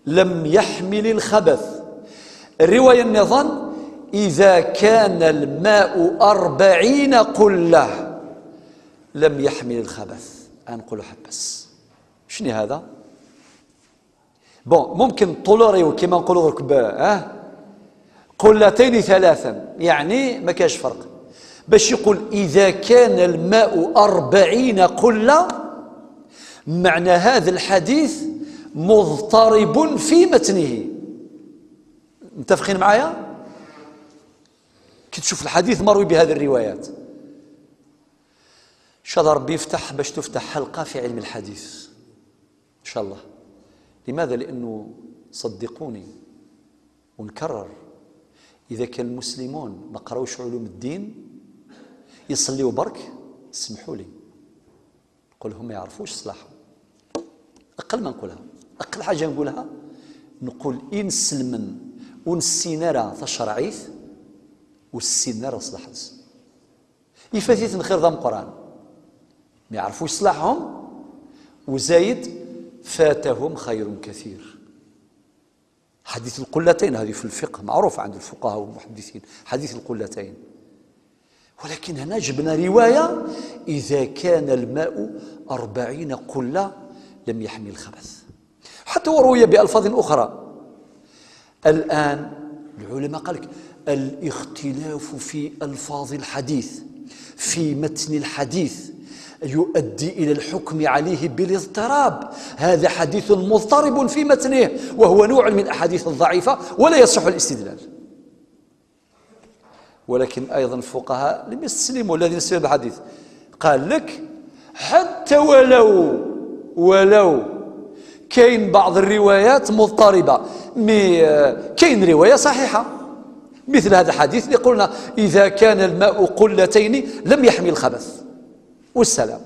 لم يحمل الخبث". الرواية النظام: "إذا كان الماء أربعين قلة لم يحمل الخبث". أنقول حبس. شنو هذا؟ بون، ممكن طولوريو كيما نقولوا درك ب-، اه، قلتين ثلاثا، يعني ما كاش فرق. باش يقول: "إذا كان الماء أربعين قلة"، معنى هذا الحديث مضطرب في متنه. متفقين معايا؟ كي تشوف الحديث مروي بهذه الروايات، إن شاء الله ربي يفتح باش تفتح حلقة في علم الحديث. إن شاء الله. لماذا؟ لأنه صدقوني ونكرر، إذا كان المسلمون ما قراوش علوم الدين، يصليوا برك، سمحوا لي، نقول لهم ما يعرفوش صلاحهم. أقل ما نقولها، أقل حاجة نقولها، نقول: إن سلمن ونسينا راه تشرعيث، والسينا راه صلاح. يفاتيت الخير ذا مقران، ما يعرفوش صلاحهم، وزايد فاتهم خير كثير. حديث القلتين هذه في الفقه معروف عند الفقهاء والمحدثين، حديث القلتين. ولكن هنا جبنا رواية: "إذا كان الماء أربعين قلة لم يحمل الخبث". حتى وروي بألفاظ أخرى. الآن العلماء قال لك: "الاختلاف في ألفاظ الحديث، في متن الحديث، يؤدي إلى الحكم عليه بالاضطراب. هذا حديث مضطرب في متنه، وهو نوع من الأحاديث الضعيفة، ولا يصح الاستدلال". ولكن أيضا الفقهاء لم يستسلموا، الذين استدلوا بالحديث، قال لك: "حتى ولو، ولو كاين بعض الروايات مضطربة، مي، آه، كاين رواية صحيحة، مثل هذا الحديث اللي قلنا: إذا كان الماء قلتين لم يحمل الخبث". والسلام.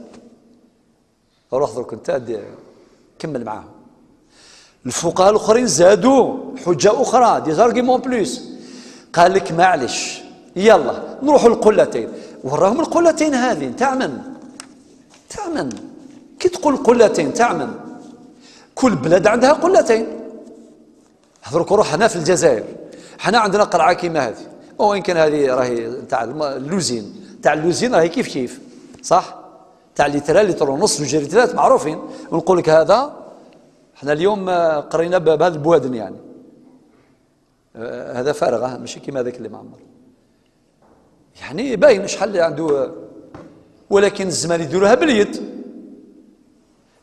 روح درك انت د-، كمل معاهم. الفقهاء الاخرين زادوا حجه اخرى، des arguments en plus. قال لك: "معلش، يلا نروحوا القلتين". وراهم القلتين هذه نتاع من؟ نتاع من؟ كي تقول قلتين نتاع من؟ كل بلاد عندها قلتين. هضرك روح هنا في الجزائر، حنا عندنا قرعه كيما هذه، وان كان هذه راهي تاع الم-، اللوزين، تاع اللوزين راهي كيف كيف، صح؟ تاع لتر، لتر ونص، جوج لترات معروفين. ونقول لك هذا، حنا اليوم، آه، قرينا ب-، بهذا البوادن يعني. آه، هذا فارغ، آه، ماشي كيما هذاك اللي معمر. يعني باين شحال اللي عنده، ولكن الزمان يديروها باليد.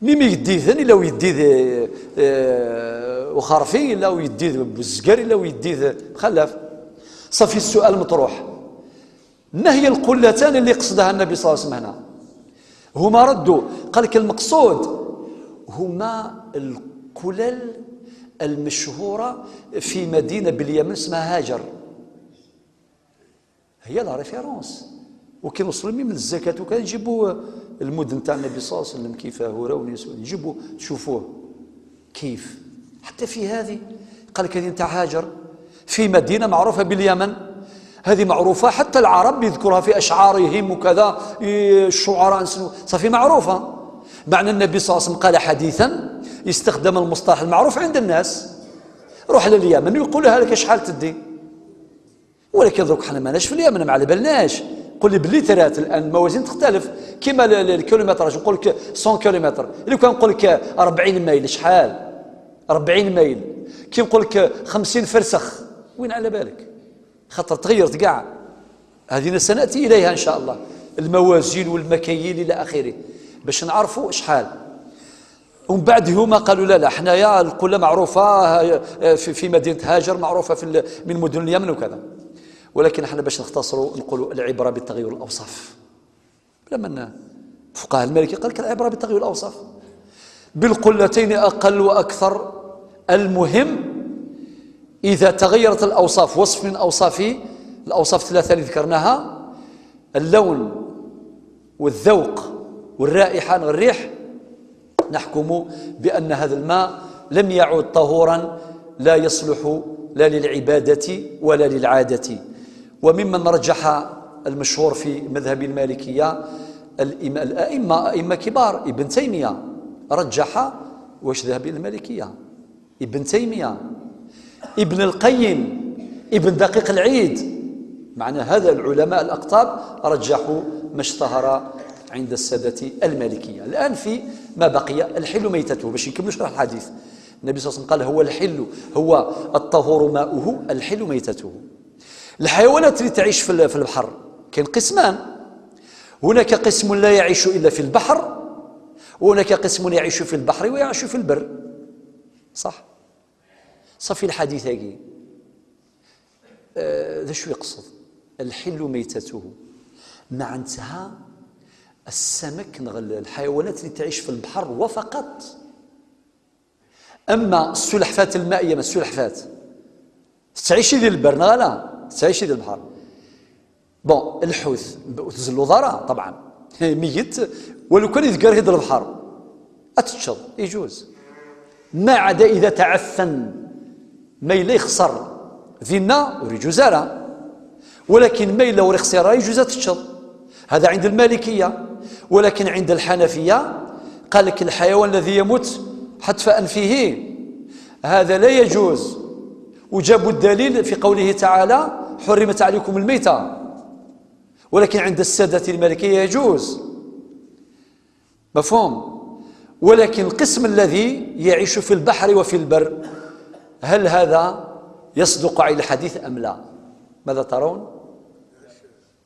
ميم يديذن إلا ويديذ، آه، وخرفي إلا ويديذ بوزقر إلا ويديذ خلاف. صافي، السؤال مطروح: ما هي القلتان اللي قصدها النبي صلى الله عليه وسلم هنا؟ هما ردوا، قال لك: "المقصود هما القلل المشهورة في مدينة باليمن اسمها هاجر". هي la référence. وكي نوصلوا من الزكاة وكان نجيبوا المدن تاع النبي صلى الله عليه وسلم، كيف هورا ونيس، نجيبوا تشوفوه كيف. حتى في هذه، قال لك: "هذه نتاع هاجر، في مدينة معروفة باليمن، هذه معروفة حتى العرب يذكرها في أشعارهم وكذا، ي-، الشعراء نسمو-، صافي معروفة". معنى النبي صلى الله عليه وسلم قال حديثا يستخدم المصطلح المعروف عند الناس. روح لليمن ويقولها لك شحال تدي. ولكن درك حنا ماناش في اليمن، ما على بالناش. قول لي بالليترات الآن الموازين تختلف. كيما ال-، ال-، الكيلومتراج، نقول لك مية كيلومتر، لو كان نقول لك أربعين ميل، شحال؟ أربعين ميل، كي نقول لك خمسين فرسخ، وين على بالك؟ خاطر تغيرت كاع. هذه سنأتي إليها إن شاء الله، الموازين والمكاييل إلى آخره، باش نعرفوا شحال. ومن بعد هما قالوا: "لا، لا، حنايا القلة معروفة، آه، في، في مدينة هاجر، معروفة في ال-، من مدن اليمن وكذا." ولكن احنا باش نختصروا نقولوا: "العبرة بتغير الأوصاف". لما فقهاء المالكي قال لك: "العبرة بتغير الأوصاف". بالقلتين أقل وأكثر، المهم إذا تغيرت الأوصاف، وصف من أوصاف، الأوصاف الثلاثة اللي ذكرناها، اللون والذوق والرائحة، الريح، نحكم بأن هذا الماء لم يعد طهورا، لا يصلح لا للعبادة ولا للعادة. وممن رجح المشهور في مذهب المالكية الإم-، الأئمة، أئمة كبار، ابن تيمية رجح، واش ذهب إلى المالكية؟ ابن تيمية، ابن القيم، ابن دقيق العيد. معنى هذا العلماء الأقطاب رجحوا ما اشتهر عند السادة المالكية. الآن في ما بقي، الحل ميتته، باش نكملوا شرح الحديث. النبي صلى الله عليه وسلم قال: "هو الحل، هو الطهور ماؤه، الحل ميتته". الحيوانات اللي تعيش في ال-، في البحر كاين قسمان. هناك قسم لا يعيش إلا في البحر، وهناك قسم يعيش في البحر ويعيش في البر. صح؟ صافي الحديث هاكي. آه، ذا شو يقصد؟ الحل ميتته. معناتها السمك نغ-، الحيوانات اللي تعيش في البحر وفقط. أما السلحفات المائية، ما السلحفات تعيش ديال البر، لا، لا، تعيش ديال البحر. بون، الحوت، تزلو ضرا طبعًا، ميت، ولو كان يذكر هيد البحر، أتشر، يجوز. ما عدا إذا تعفن، ما إلا يخسر ذينا وريجوز راه. ولكن ما إلا وريخسر راه يجوز أتشر. هذا عند المالكية. ولكن عند الحنفية قال لك: "الحيوان الذي يموت حتف أنفه، هذا لا يجوز". وجابوا الدليل في قوله تعالى: "حرمت عليكم الميتة". ولكن عند السادة المالكية يجوز. مفهوم؟ ولكن القسم الذي يعيش في البحر وفي البر، هل هذا يصدق على الحديث أم لا؟ ماذا ترون؟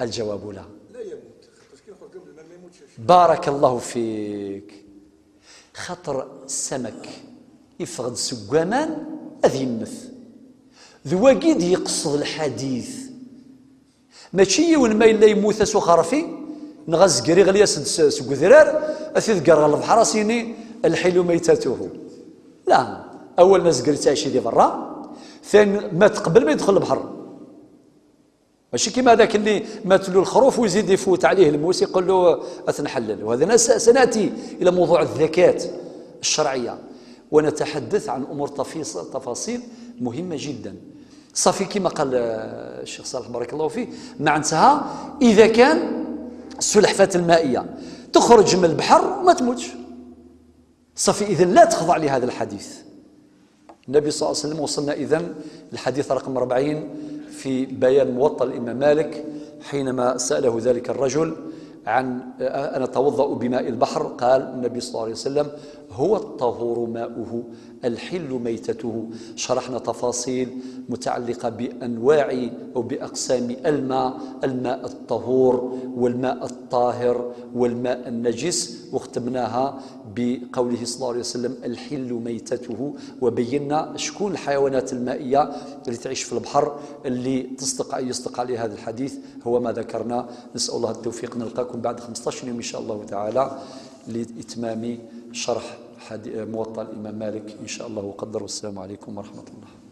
الجواب لا. بارك الله فيك. خاطر السمك يفغد سقامان أذ يمث. ذواقيد يقصد الحديث. ماشي يون ما إلا يموت أسو خرفي، نغا زقري غلياس س-، سقدرار، أثي ذقر غل البحر أسيني: "الحل ميتته". لا، أول ما زقري تعيشي دي برا، ثاني مات قبل ما يدخل البحر. ماشي كيما هذاك اللي مات له الخروف ويزيد يفوت عليه الموس يقول له: "أتنحلل". وهذا نس-، سنأتي إلى موضوع الذكاة الشرعية، ونتحدث عن أمور تفيص-، تفاصيل مهمة جدًا. صافي، كما قال، آه، الشيخ صالح بارك الله فيه، معناتها إذا كان السلحفاة المائية تخرج من البحر وما تموتش، صافي، إذن لا تخضع لهذا الحديث. النبي صلى الله عليه وسلم، وصلنا إذن الحديث رقم أربعين في بيان موطأ الإمام مالك، حينما سأله ذلك الرجل عن، آه، "أنا أتوضأ بماء البحر؟" قال النبي صلى الله عليه وسلم: "هو الطهور ماؤه، الحل ميتته". شرحنا تفاصيل متعلقة بأنواع أو بأقسام الماء، الماء الطهور والماء الطاهر والماء النجس، واختمناها بقوله صلى الله عليه وسلم: "الحل ميتته"، وبينا شكون الحيوانات المائية اللي تعيش في البحر اللي تصدق، يصدق عليه هذا الحديث، هو ما ذكرنا. نسأل الله التوفيق، نلقاكم بعد خمسطاش يوم إن شاء الله تعالى لإتمام شرح حدي-، موطأ الإمام مالك إن شاء الله وقدر. والسلام عليكم ورحمة الله.